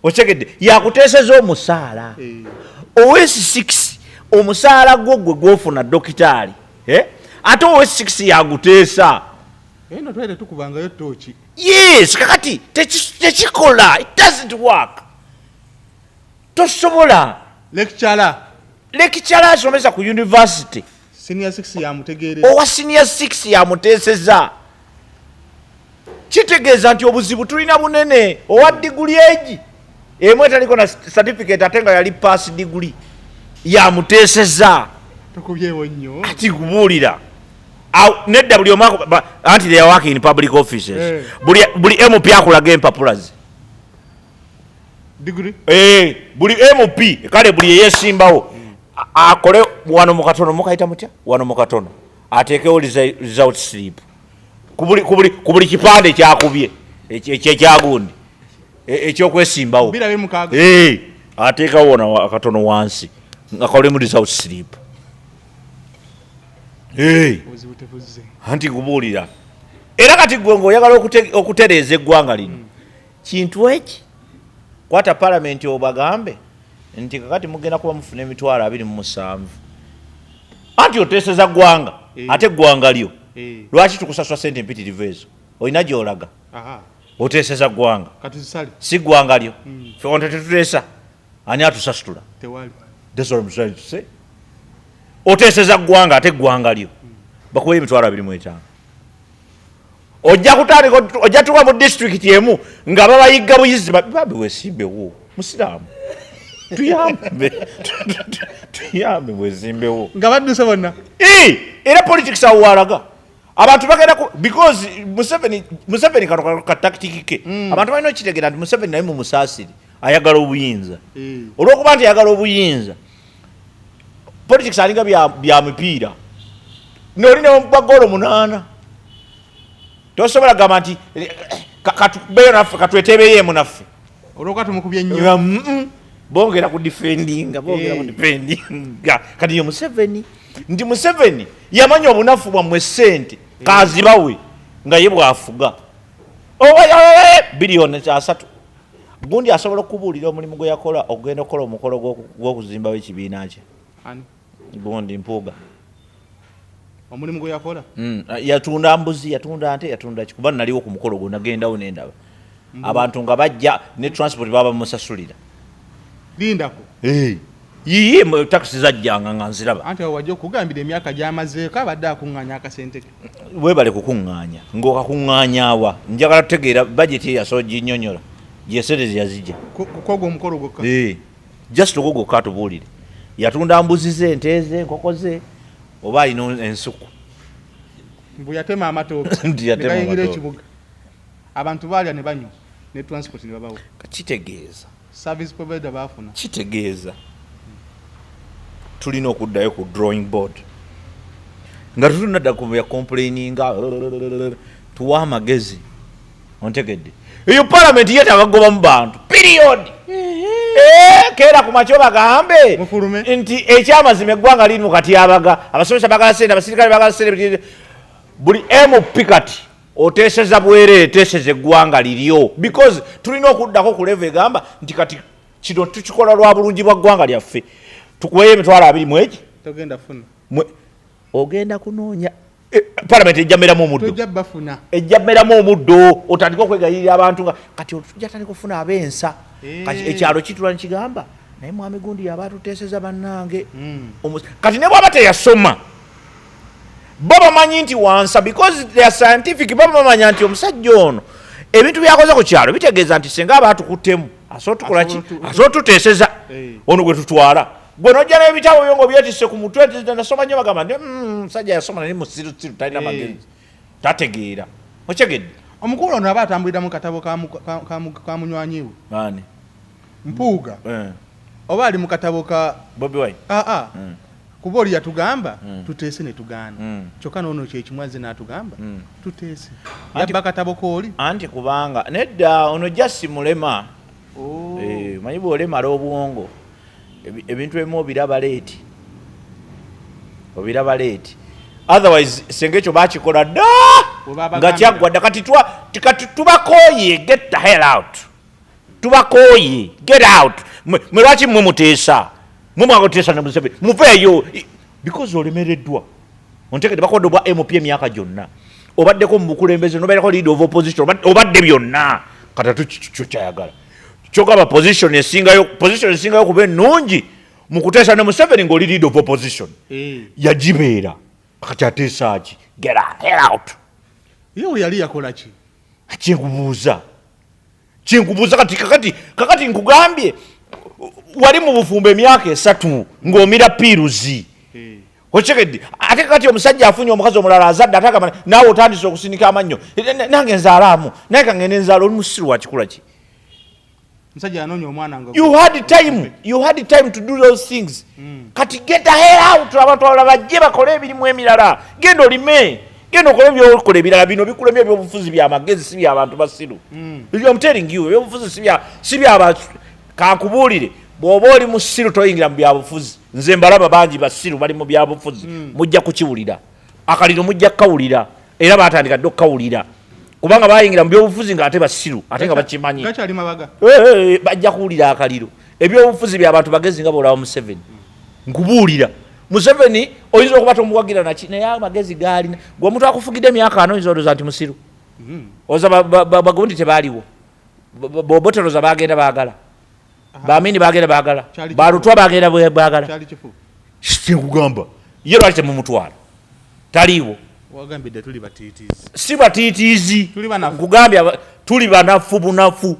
okitegedde? Yakuteeseza omusaala. Ows6 omusaala gwo gwe gwofuna dokitaali, eh? Ate ows6 yaguteesa. Eno twali tetukubangayo tooki. Yes, kakati tekikola, it doesn't work, tosobola. Lecturer. Lecturer asomesa ku university. Senior 6 yamutegeereza. Owa senior 6 yamuteeseza. Kitegeeza nti obuzibu tulina bunene. Owa diguli egi emu etaliko na certificate, ate nga yali pass diguli, yamuteeseza. Tukubyewo nnyo. Ati kubuulira nedda, buli omu anti they are working in public offices. Buli MP akulaga empapula ze. Diguri. Buli MP, kale buli eyesimbawo akole wano mu katono, mukayita mutya, wano mu katono ateekewo result slip ku buli kipande kyakubye ekyagundi ekyokwesimbawo. 2026. Ateekawo wano akatono wansi akolemu result slip. Obuzibu tebuzze. Anti kubuulira, era kati gwe ngaoyagala okutereeza eggwanga lino, kintu eki kwata palamenti obagambe nti kakati mugenda kuba mufuna 270,000, anti oteeseza ggwanga. Ate eggwanga lyo. Lwaki tukusasula sente empitirivu ezo? Olina gyolaga. Oteeseza ggwanga. Katuzisale. Si ggwanga lyo. Ffe wano tetuteesa, ani atusasula? Tewali. That's what I'm trying to say. Oteeseza ggwanga, ate eggwanga lyo bakuwa 25,000, ojja kutandika, ojja tuka mu disitulikiti emu nga babayigga buyizi, babi wesimbewo, musiraamu tuyambe, tuyambe wesimbewo. Nga badduse bonna. Era politics awo walaga abantu bagenda because Museveni kano ka tactic ke. Abantu balina okitegeera nti Museveni naye mumusaasire, ayagala obuyinza. Olwokuba nti ayagala obuyinza, politics alinga bya mipiira. Noli nemukuba golo 8. Tosobola gamba nti katubeyo naffe, katwetebeyeemu naffe. Olwokuba tumukubye nnyo. Bongera ku defendinga, bongera ku defendinga. Kati ye Museveni, nti Museveni yamanya obunafu bwammwe, ssente kazibawe nga ye bwafuga 30 biliyoni. Gundi asobola okubuulira omulimu gwe yakola okugenda okukola omukolo gw'okuzimbawo ekibiina kye? Ani? Gundi Mpuuga. Omulimu gwe yakola? Yatunda mbuzi, yatunda nte, yatunda ki? Kuba naliwo ku mukolo gwo, nagendawo nendaba abantu nga bajja ne transport baba bamusasulira. Lindako. Yiye, takisi zajjanga nga nziraba. Anti awo wajja okugambira emyaka gy'amazeeko abadde akuŋŋaanya akasente ke. Webale kukuŋŋaanya, ng'okakuŋŋaanya wa? Njagala tutegeera budget eyasobola ginyonyola gyesente zeyazijja. Kukogwa omukolo gwokka? Just ogwo gwokka atubuulire, yatunda mbuzi ze, ente ze, enkoko ze, oba alina ensuku? Mbu yatema amatooke. Nti yatema ne gayingira amatooke. Ekibuga, abantu baalya ne banywa ne transport ne babawa. Kitegeeza Service provider baafuna. Kitegeeza tulina okuddayo ku drawing board nga tetunadda ku bya complaininga. Tuwa amagezi, ontegedde? Eyo palamenti yetaaga bantu, period. Keera ku makyo bagambe Mufulume. nti ekyamazima eggwanga liri mu katyabaga, abasomesa bagala sente, abasirikale bagala sente, buli MP kati oteeseza bwereere, teeseza eggwanga liryo, because tulina okuddako ku level egamba nti kati kino tukikola lwa bulungi bwa ggwanga lyaffe. Tukuweyo 20,000 mwegi. Togenda funa. Ogenda kunoonya. Palamenti ejja mmeramu omuddo. Tojja bafuna. Ejja mmeramu omuddo, otandike okwegayirira abantu nga kati tujja tandika okufuna ab'ensa. Kati ekyalo kitula nekigamba, naye mwami gundi yaba atuteeseza, bannange. Kati ne bwaba teyasoma, bo bamanyi nti wansa, because they are scientific. Bo bamanya nti omusajja ono ebintu byakoze ku kyalo bitegeeza nti senga aba atukuttemu asobola tukola ki? Asobola Asobola tuteeseza. Ono gwe tutwala, gwe nojja n'ebitabo byo ng'obyetisse ku mutwe nti nasoma nnyo, bagamba nti musajja yasoma naye musirusiru, talina magezi, tategeera." Okyegedde? Omukulu ono aba atambulira mu katabo ka munywanyi we. Ani? Mpuuga. Oba ali mu katabo ka Bobi Wine. Aa, kuba oli yatugamba tuteese ne tugaana. Kyokka noono kyekimu azze n'atugamba tuteese. Yabba katabo kooli. Anti kubanga nedda, ono jasi mulema. Manyi bw'olemala obwongo, ebintu ebimu obiraba late, obiraba late. Otherwise senga ekyo bakikola dda We babagambira. nga kyaggwa dda. Kati kati tubakooye, get the hell out, tubakooye, get out. Mwe lwaki mmwe muteesa? Mwe mwakuteesa ne Museveni, muveeyo because olemereddwa. Ontegedde? Bakodde obwa MP emyaka gyonna, obaddeko mu bukulembeze, nobeerako leader of opposition, obadde byonna. Kati ate kyo kyayagala kyogamba position esingayo, position esingayo kuba ennungi mu kuteesa ne Museveni ng'oli leader of opposition. Yagibeera, kati ateesa ki? Get the hell out. Ye we yali yakola ki? Kyenkubuuza, kyenkubuuza kati. Kakati nkugambye, wali mu bufumbo emyaka 3 ng'omira pills. Okitegedde? Ate kati omusajja afunye omukazi omulala, azadde, ate agamba naawe otandise okusinika amannyo, "Nange nzaalaamu, naye kangende nzaala." Oli musiru wa kikula ki? Musajja yanoonya omwana nga You had time, you had time to do those things. Kati get the hell out, abantu abalala bajje bakole emirimu emirala. Genda olime, genda okole byokola ebirala. Bino bikulemye. Ebyobufuzi byamagezi, si byabantu basiru. I'm telling you, ebyobufuzi si byaba. Kankubuulire, bw'oba oli musiru toyingira mu byabufuzi. Nze mbalaba bangi basiru bali mu byabufuzi. Mujja kukiwulira akaliro, mujja kukawulira, era batandika dde okukawulira kubanga bayingira mu byobufuzi ng'ate basiru, ate nga bakimanyi. Gakyali mabaga. Bajja kuwulira akaliro. Ebyobufuzi byabantu bagezi nga bolaba Museveni. Nkubuulira, Museveni oyinza okuba tomuwagira naki, naye amagezi gaalina. Gwe omuntu akufugidde emyaka 40 oyinza olowooza nti musiru? Oza bagundi tebaaliwo, boboteroza bagenda baagala, bamini bagenda baagala, Kyali balutwa bagenda baagala. Kyali kifu. Kyenkugamba, ye lwaki temumutwala? Taliiwo. Wagambidde tuli batiitiizi. Si batiitiizi. Tuli banafu. Nkugambye tuli banafu bunafu,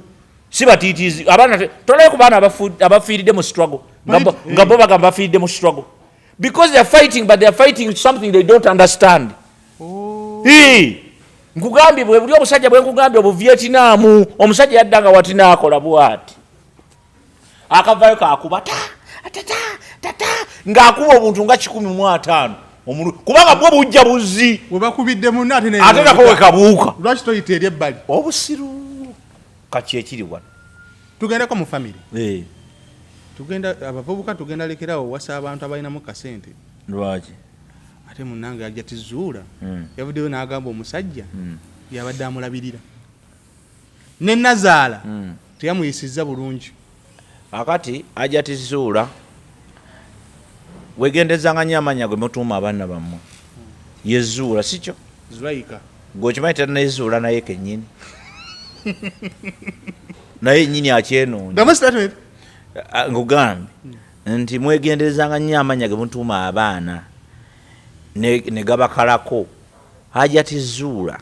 si batiitiizi. Abaana tolayo ku baana abafiiridde mu struggle nga nga bo bagamba bafiiridde mu struggle because they are fighting, but they are fighting something they don't understand. Oh. Hii! Nkugambye, bwe buli obusajja bwe nkugambye obuvietinamu, omusajja yadda nga wati naakola bwati, akavayo kakuba ta tata tata ng'akuba obuntu nga 150. Kubanga bwo bujja buzzi. We bakubidde munne ate naye Ate nako wekabuuka. Lwaki toyita eri ebbali? Obusiru kaki ekiri wano. Tugendeko mu family. Tugenda abavubuka, tugenda lekerawo wasa abantu abalinamu kasente. Lwaki? Ate munange ajja tizuula. Yavuddeyo n'agamba omusajja yabadde amulabirira ne nazaala teyamuyisizza bulungi. Akati ajja tizuula, wegendezanga nnyo amannya gwe mutuuma abaana bammwe. Yezuula si kyo? Zulaika. Gwe okimanyi tanezuula naye kennyini, naye nnyini akyenoonya. Ddamu statement. Nkugambye nti mwegenderezanga nnyo amannya ge mutuuma abaana ne gabakalako. Hajati Zuula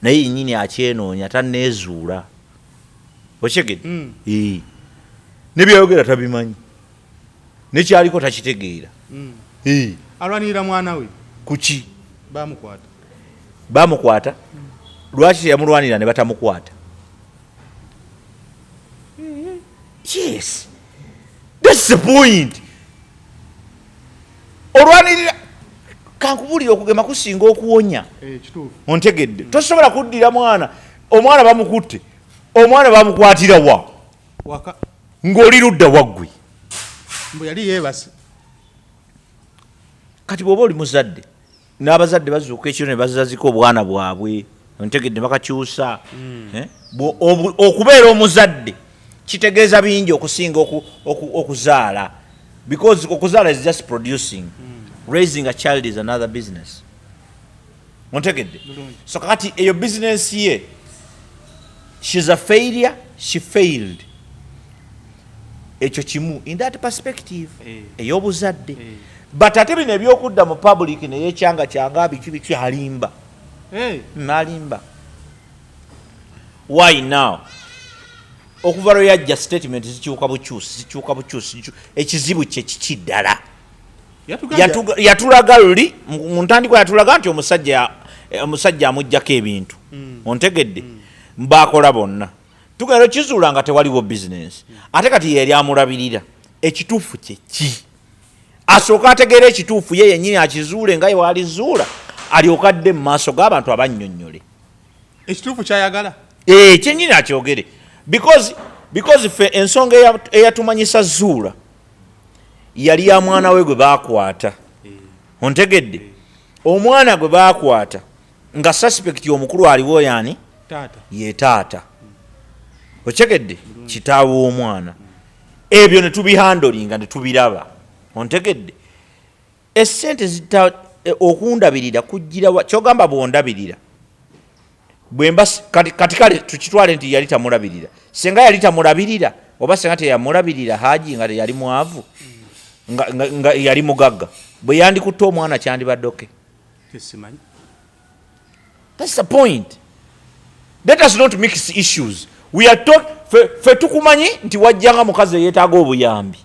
naye yennyini akyenoonya, tanneezuula. Okitegedde? Ee. Ne byayogera tabimanyi, nekyaliko takitegeera. Ee. Alwanirira mwana we. Kuki? Bamukwata. Bamukwata. Lwaki teyamulwanira ne batamukwata? Yes, that's the point. Olwanirira, kankubuulira, okugema kusinga okuwonya. Eh, kituufu. Ontegedde? Tosobola kuddira mwana, omwana bamukutte, omwana bamukwatira wa? Waka. Ng'oli ludda waggwe? Mbu yali yeebase. Kati bw'oba oli muzadde, n'abazadde bazuuka ekiro ne bazazika obwana bwabwe, ontegedde, bakakyusa. Eh? Okubeera omuzadde kitegeeza bingi okusinga okuzaala, because okuzaala is just producing. Raising a child is another business, ontegedde? Bulungi. So kakati eyo business ye, she's a failure, she failed. Ekyo kimu in that perspective ey'obuzadde. But ate bino ebyokudda mu public neyekyanga kyanga biki biki, alimba. Nalimba. Why now? Okuva lwe yajja, statement zikyuka bukyusi, zikyuka bukyusi, ekizibu kye kiki ddala? Yatugambye. Yatulaga luli mu ntandikwa, yatulaga nti omusajja amugjako ebintu, ontegedde, mbakola bonna. Tugenda okizuula nga tewaliwo bizinensi, ate kati yeyali amulabirira. Ekituufu kyeki? Asooka ategeera ekituufu ye yennyini, akizuule nga ye waalizuula, alyoke adde mu maaso g'abantu abannyonnyole. Ekituufu kyayagala. Eh, kyennyini akyogere, because ffe ensonga eyatumanyisa Zuula yali ya mwana we gwe baakwata, ontegedde? Omwana gwe baakwata nga suspect omukulu aliwo yani? Taata. Ye taata, okitegedde? Kitaawe w'omwana. Ebyo ne tubihandlinga ne tubiraba, ontegedde? Esente zita okundabirira kugira kyogamba bwondabirira bwemba kati kale tukitwale nti yali tamulabirira. Senga yali tamulabirira oba senga teyamulabirira, haji nga teyali mwavu, nga yali mugagga, bwe yandikutte omwana kyandibadde okay? Tesimanyi. That's the point. Let us not mix issues. We are talk, fe tukumanyi nti wajjanga mukazi eyeetaaga obuyambi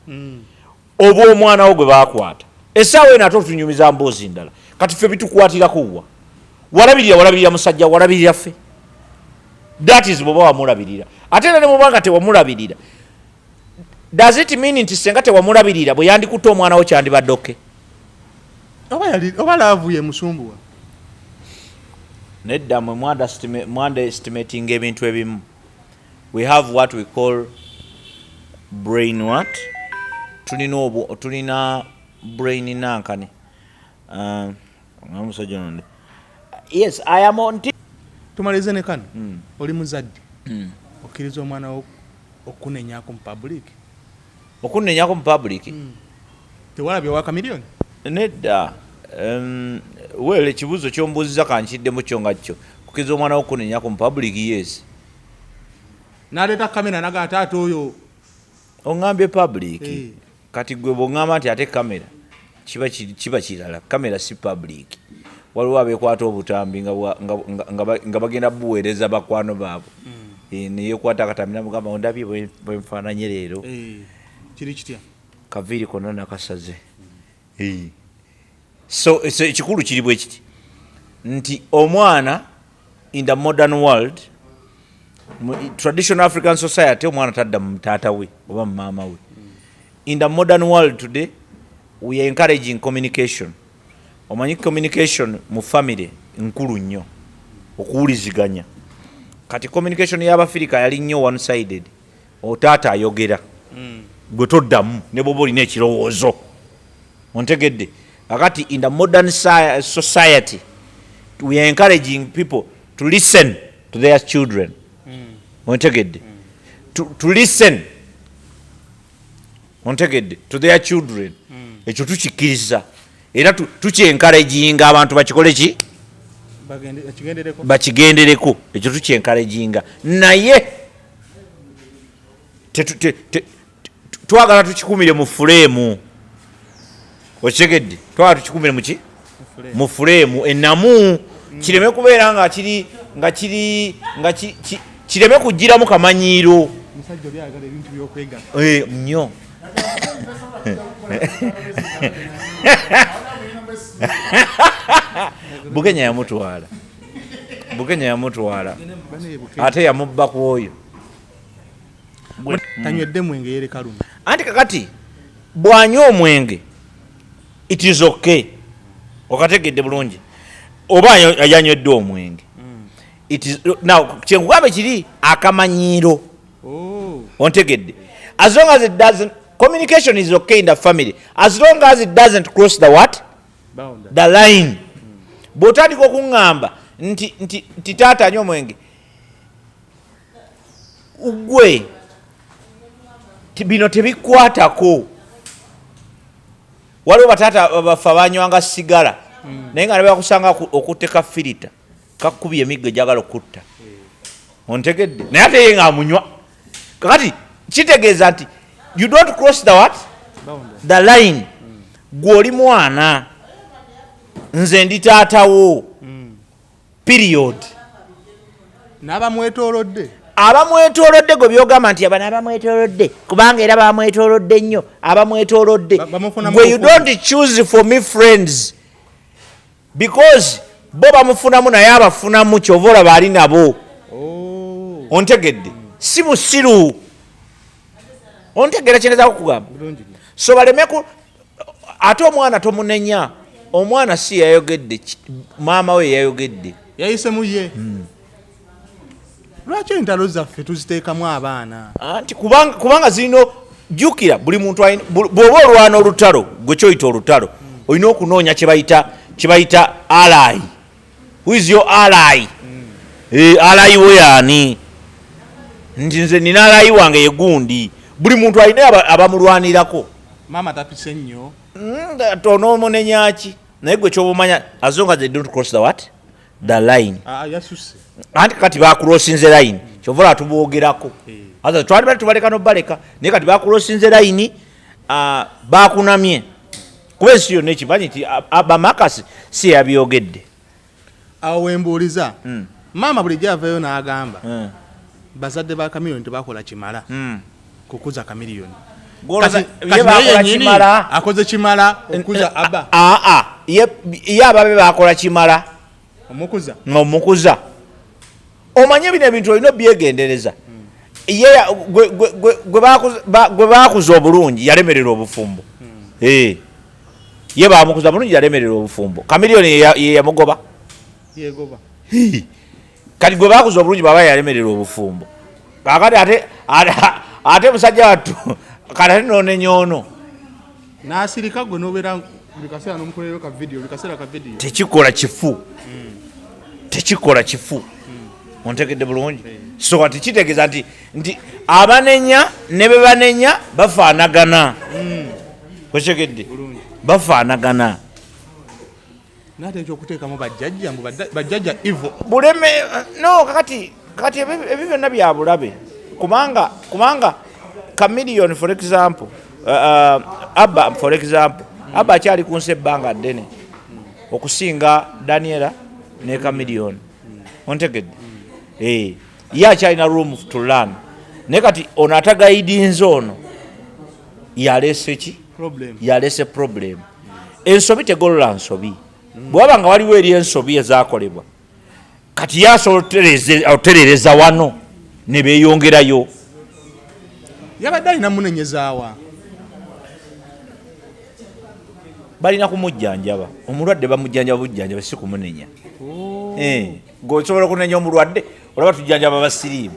oba omwana wo gwe baakwata. Essaawa eno ate otunyumiza mboozi ndala. Kati ffe bitukwatirako wa? Walabirira, walabirira musajja, walabirira ffe. That is bw'oba wamulabirira. Ate era ne bw'oba nga tewamulabirira, does it mean nti senga tewamulabirira bwe yandikutte omwana wo kyandibadde okay? Oba yali oba love ye musumbuwa. Nedda, mwe mwunderestimating ebintu ebimu. We have what we call brain what, tulina obu tulina brain nankani. Omusajja ono yes, I am on Tumalize ne kano. Oli muzadde, okkiriza omwana wo okunenyako mu public? Okunenyako mu public? Tewalabye wa Chameleone? Nedda. Well, ekibuuzo kyombuuziza kankiddemu kyo nga kyo kukkiriza omwana wo okunenyako mu public, yes. N'aleeta kamera naga taata oyo. Oŋŋambye public. Eh. Kati gwe bw'oŋŋamba nti ate kamera kiba kirala. Kamera si public. Waliwo abeekwata obutambi nga bagenda buweereza bakwano baabwe. Eh, neyekwata akatambi namugamba, "Ondabye bwe nfaananye leero?" Eh, kiri kitya? Kaviiri konna nakasaze. Eh. So ekikulu kiri bwe kiti nti omwana in the modern world, mu traditional African society, omwana tadda mu taata we oba mu maama we. In the modern world today, we are encouraging communication. Omanyi communication mu family nkulu nnyo, okuwuliziganya. Kati communication y'Abafirika yali nnyo one sided. Otaata ayogera, gwe toddamu ne bwoba olina ekirowoozo. Ontegedde? Kakati in the modern society we are encouraging people to listen to their children. Ontegedde? To listen, ontegedde, to their children. Ekyo tukikkiriza era tukyencouraginga abantu bakikole ki? Bakigendereko. Bakigendereko. Ekyo tukyencouraginga, naye twagala tukikumire mu frame. Okitegedde? Twagala tukikumire muki? Mu frame enamu, kireme kubeera nga kiri nga kiri nga kireme kugiramu kamanyiiro. Musajja oli ayagala ebintu by'okwegatta. Eh, nnyo. Bukenya yamutwala, Bukenya yamutwala. Bane Bukenya. Ate yamubba ku oyo. Tanywedde mwenge, yereka luno. Anti kakati bw'anywa omwenge, it is okay. Okategedde bulungi? Oba yanywedde omwenge, it is now kyenkugambe kiri akamanyiiro. Oh. Ontegedde? As long as it doesn't, communication is okay in the family as long as it doesn't cross the what? Boundary. The line. Bw'otandika okuŋŋamba nti taata anywa omwenge, gwe bino tebikwatako. Waliwo bataata baffe banywanga sigala, naye nga nebakusanga okutteka filter kakubye emiggo egyagala okutta. Ontegedde? Naye ate ye ngaamunywa. Kakati kitegeeza nti you don't cross the what? Boundary. The line. Gwe oli mwana, nze ndi taatawo, period. N'abamwetoolodde. Abamwetoolodde, gwe byogamba nti abano abamwetoolodde, kubanga era bamwetoolodde nnyo abamwetoolodde. Bamufunamu Gwe you obukuumi. don't choose for me friends, because bo bamufunamu, naye abafunamu kyova olaba ali nabo. Oh. Ontegedde? Si musiru. Ontegeera kyenezako kugamba? Bulungi nnyo. So baleme ku ate omwana tomunenya. Omwana si yayogedde, maama we yayogedde. Yayisemu ye. Lwaki entalo zaffe tuziteekamu abaana? Anti kubanga zirina, jjukira buli muntu bw'oba olwana olutalo, gwe kyoyita olutalo, olina okunoonya kyebayita ally. Who is your ally? Eh, ally we yaani? Nti nze nina ally wange ye gundi. Buli muntu alina abamulwanirako. Maama tapise nnyo. Onoomunenyaki? Naye gwe kyoba omanya, as long as they don't cross the what? The line. Ah, yasuse. Anti kati bakurosinze line, kyova olaba tuboogerako. Otherwise, twali bali tubaleka nobaleka, naye kati bakurosinze line, bakunamye, kuba ensi yonna ekimanyi nti Abamakasi si yabyogedde. Awo wembuuliza, maama bulijjo avayo n'agamba bazadde ba Kamiliyoni tebakola kimala kukuza Kamiliyoni. Gw'olowooza Kati ye naye bakola yennyini kimala? akoze kimala okukuza Abba? Aa, ye ababe bakola kimala? Omukuza. Ng'omukuza. Omanye bino ebintu olina obyegendereza. Ye gwe bakuza obulungi yalemererwa obufumbo. Eh. Ye bamukuza bulungi, yalemererwa obufumbo. Kamiliyoni ye yamugoba. Yegoba. Kati gwe bakuza obulungi baba yalemererwa obufumbo, kakati ate musajja wattu kati ate nonenya ono. N'asirika, gwe nobeera buli kaseera n'omukolerayo ka video, buli kaseera ka video. Tekikola kifu, tekikola kifu. Ontegedde bulungi? So kati kitegeeza nti abanenya ne be banenya bafaanagana. Okitegedde? Bulungi. Bafaanagana. Naate ekyokuteekamu bajjajja, mbu bajjajja ivo. Buleme no. Kakati ebyo byonna bya bulabe, kubanga Chameleon, for example, Abba, for example, Abba akyali ku nsi ebbanga ddene okusinga Daniela ne Chameleon. Ontegedde? Eh, ye akyalina room to learn, naye kati ono atagayidinze, ono yaleese ki? Problem. Yaleese problem. Ensobi tegolola nsobi. Bwaba nga waliwo eri ensobi ezakolebwa, kati ye asobola oterereza wano ne beeyongerayo. Yabadde alina munenyezaawa? Balina kumujjanjaba. Omulwadde bamujjanjaba bujjanjaba, si kumunenya. Gwe osobola okunenya omulwadde? Olaba tujjanjaba basiriimu.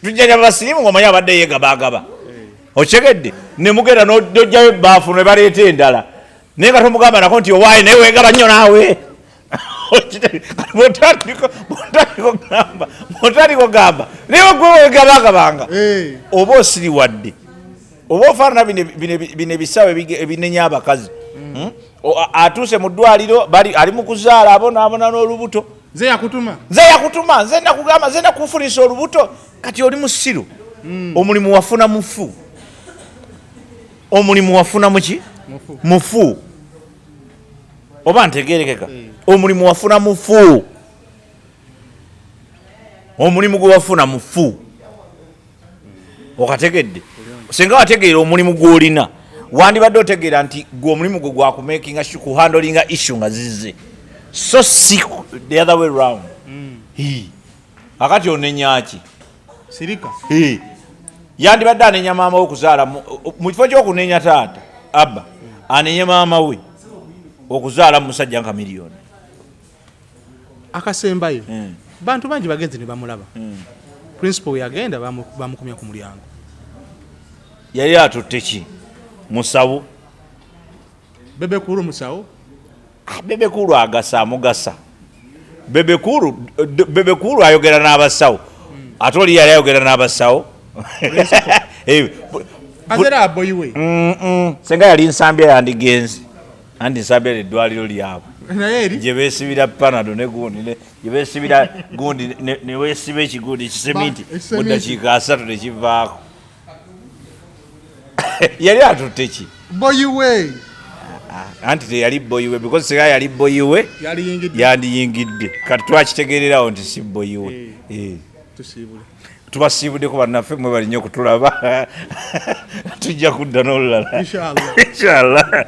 Tujjanjaba basiriimu ngaomanyi abadde yeegabagaba, okitegedde? Nemugenda nojjayo ebbaafu ne baleeta endala, naye nga tomugamba nako nti owaaye naye weegaba nnyo naawe. Bwotandika ogamba naye gwe wegabagabanga, oba osiriwadde, oba ofaanana bino ebisawo ebinenya abakazi. Atuuse mu ddwaliro, ali mu kuzaala, abonaabona n'olubuto. Nze yakutuma. Nze yakutuma, nze nakugamba, nze nakufunisa olubuto. Kati oli musiru. Omulimu wafuna mufu, omulimu wafuna muki? Mufu. Oba ntegerekeka? Omulimu wafuna mufu, omulimu gwe wafuna mufu, okategedde? Singa wategeera omulimu gw'olina, wandibadde otegeera nti gwe omulimu gwe gwakumakinga kuhandlinga issue nga zizze, so si the other way round. Akati onenyaki? Sirika. Yandibadde anenya maama we okuzaala mu kifo ky'okunenya taata abba, anenye maama we okuzaala mu musajja nka miliyoni. Akasembayo. Bantu bangi bagenzi ne bamulaba. Principal we yagenda, bamukumya ku mulyango. Yali atutte ki? Musawo? Bebe Cool musawo? Ah, Bebe Cool agasa, amugasa. Bebe Cool, Bebe Cool ayogera n'abasawo, ate oli yali ayogera n'abasawo? Azera aboyiwe. Senga yali Nsambya, yandigenze, anti Nsambya eddwaliro lyabwe. Naye eri gye beesibira Panado ne gundi, gye beesibira gundi, ne weesiba ekigundi ekiseminti mu Ekiseminti. dakiika 30 nekivaako. Yali atutte ki? Boyiwe. Anti teyali boyiwe, because singa yali boyiwe yaliyingidde. Yandiyingidde. Kati twakitegererawo nti si boyiwe. Tusiibule. Tubasiibuddeko bannaffe, mwe bali nnyo okutulaba, tujja kudda n'olulala. Inshallah. Inshallah.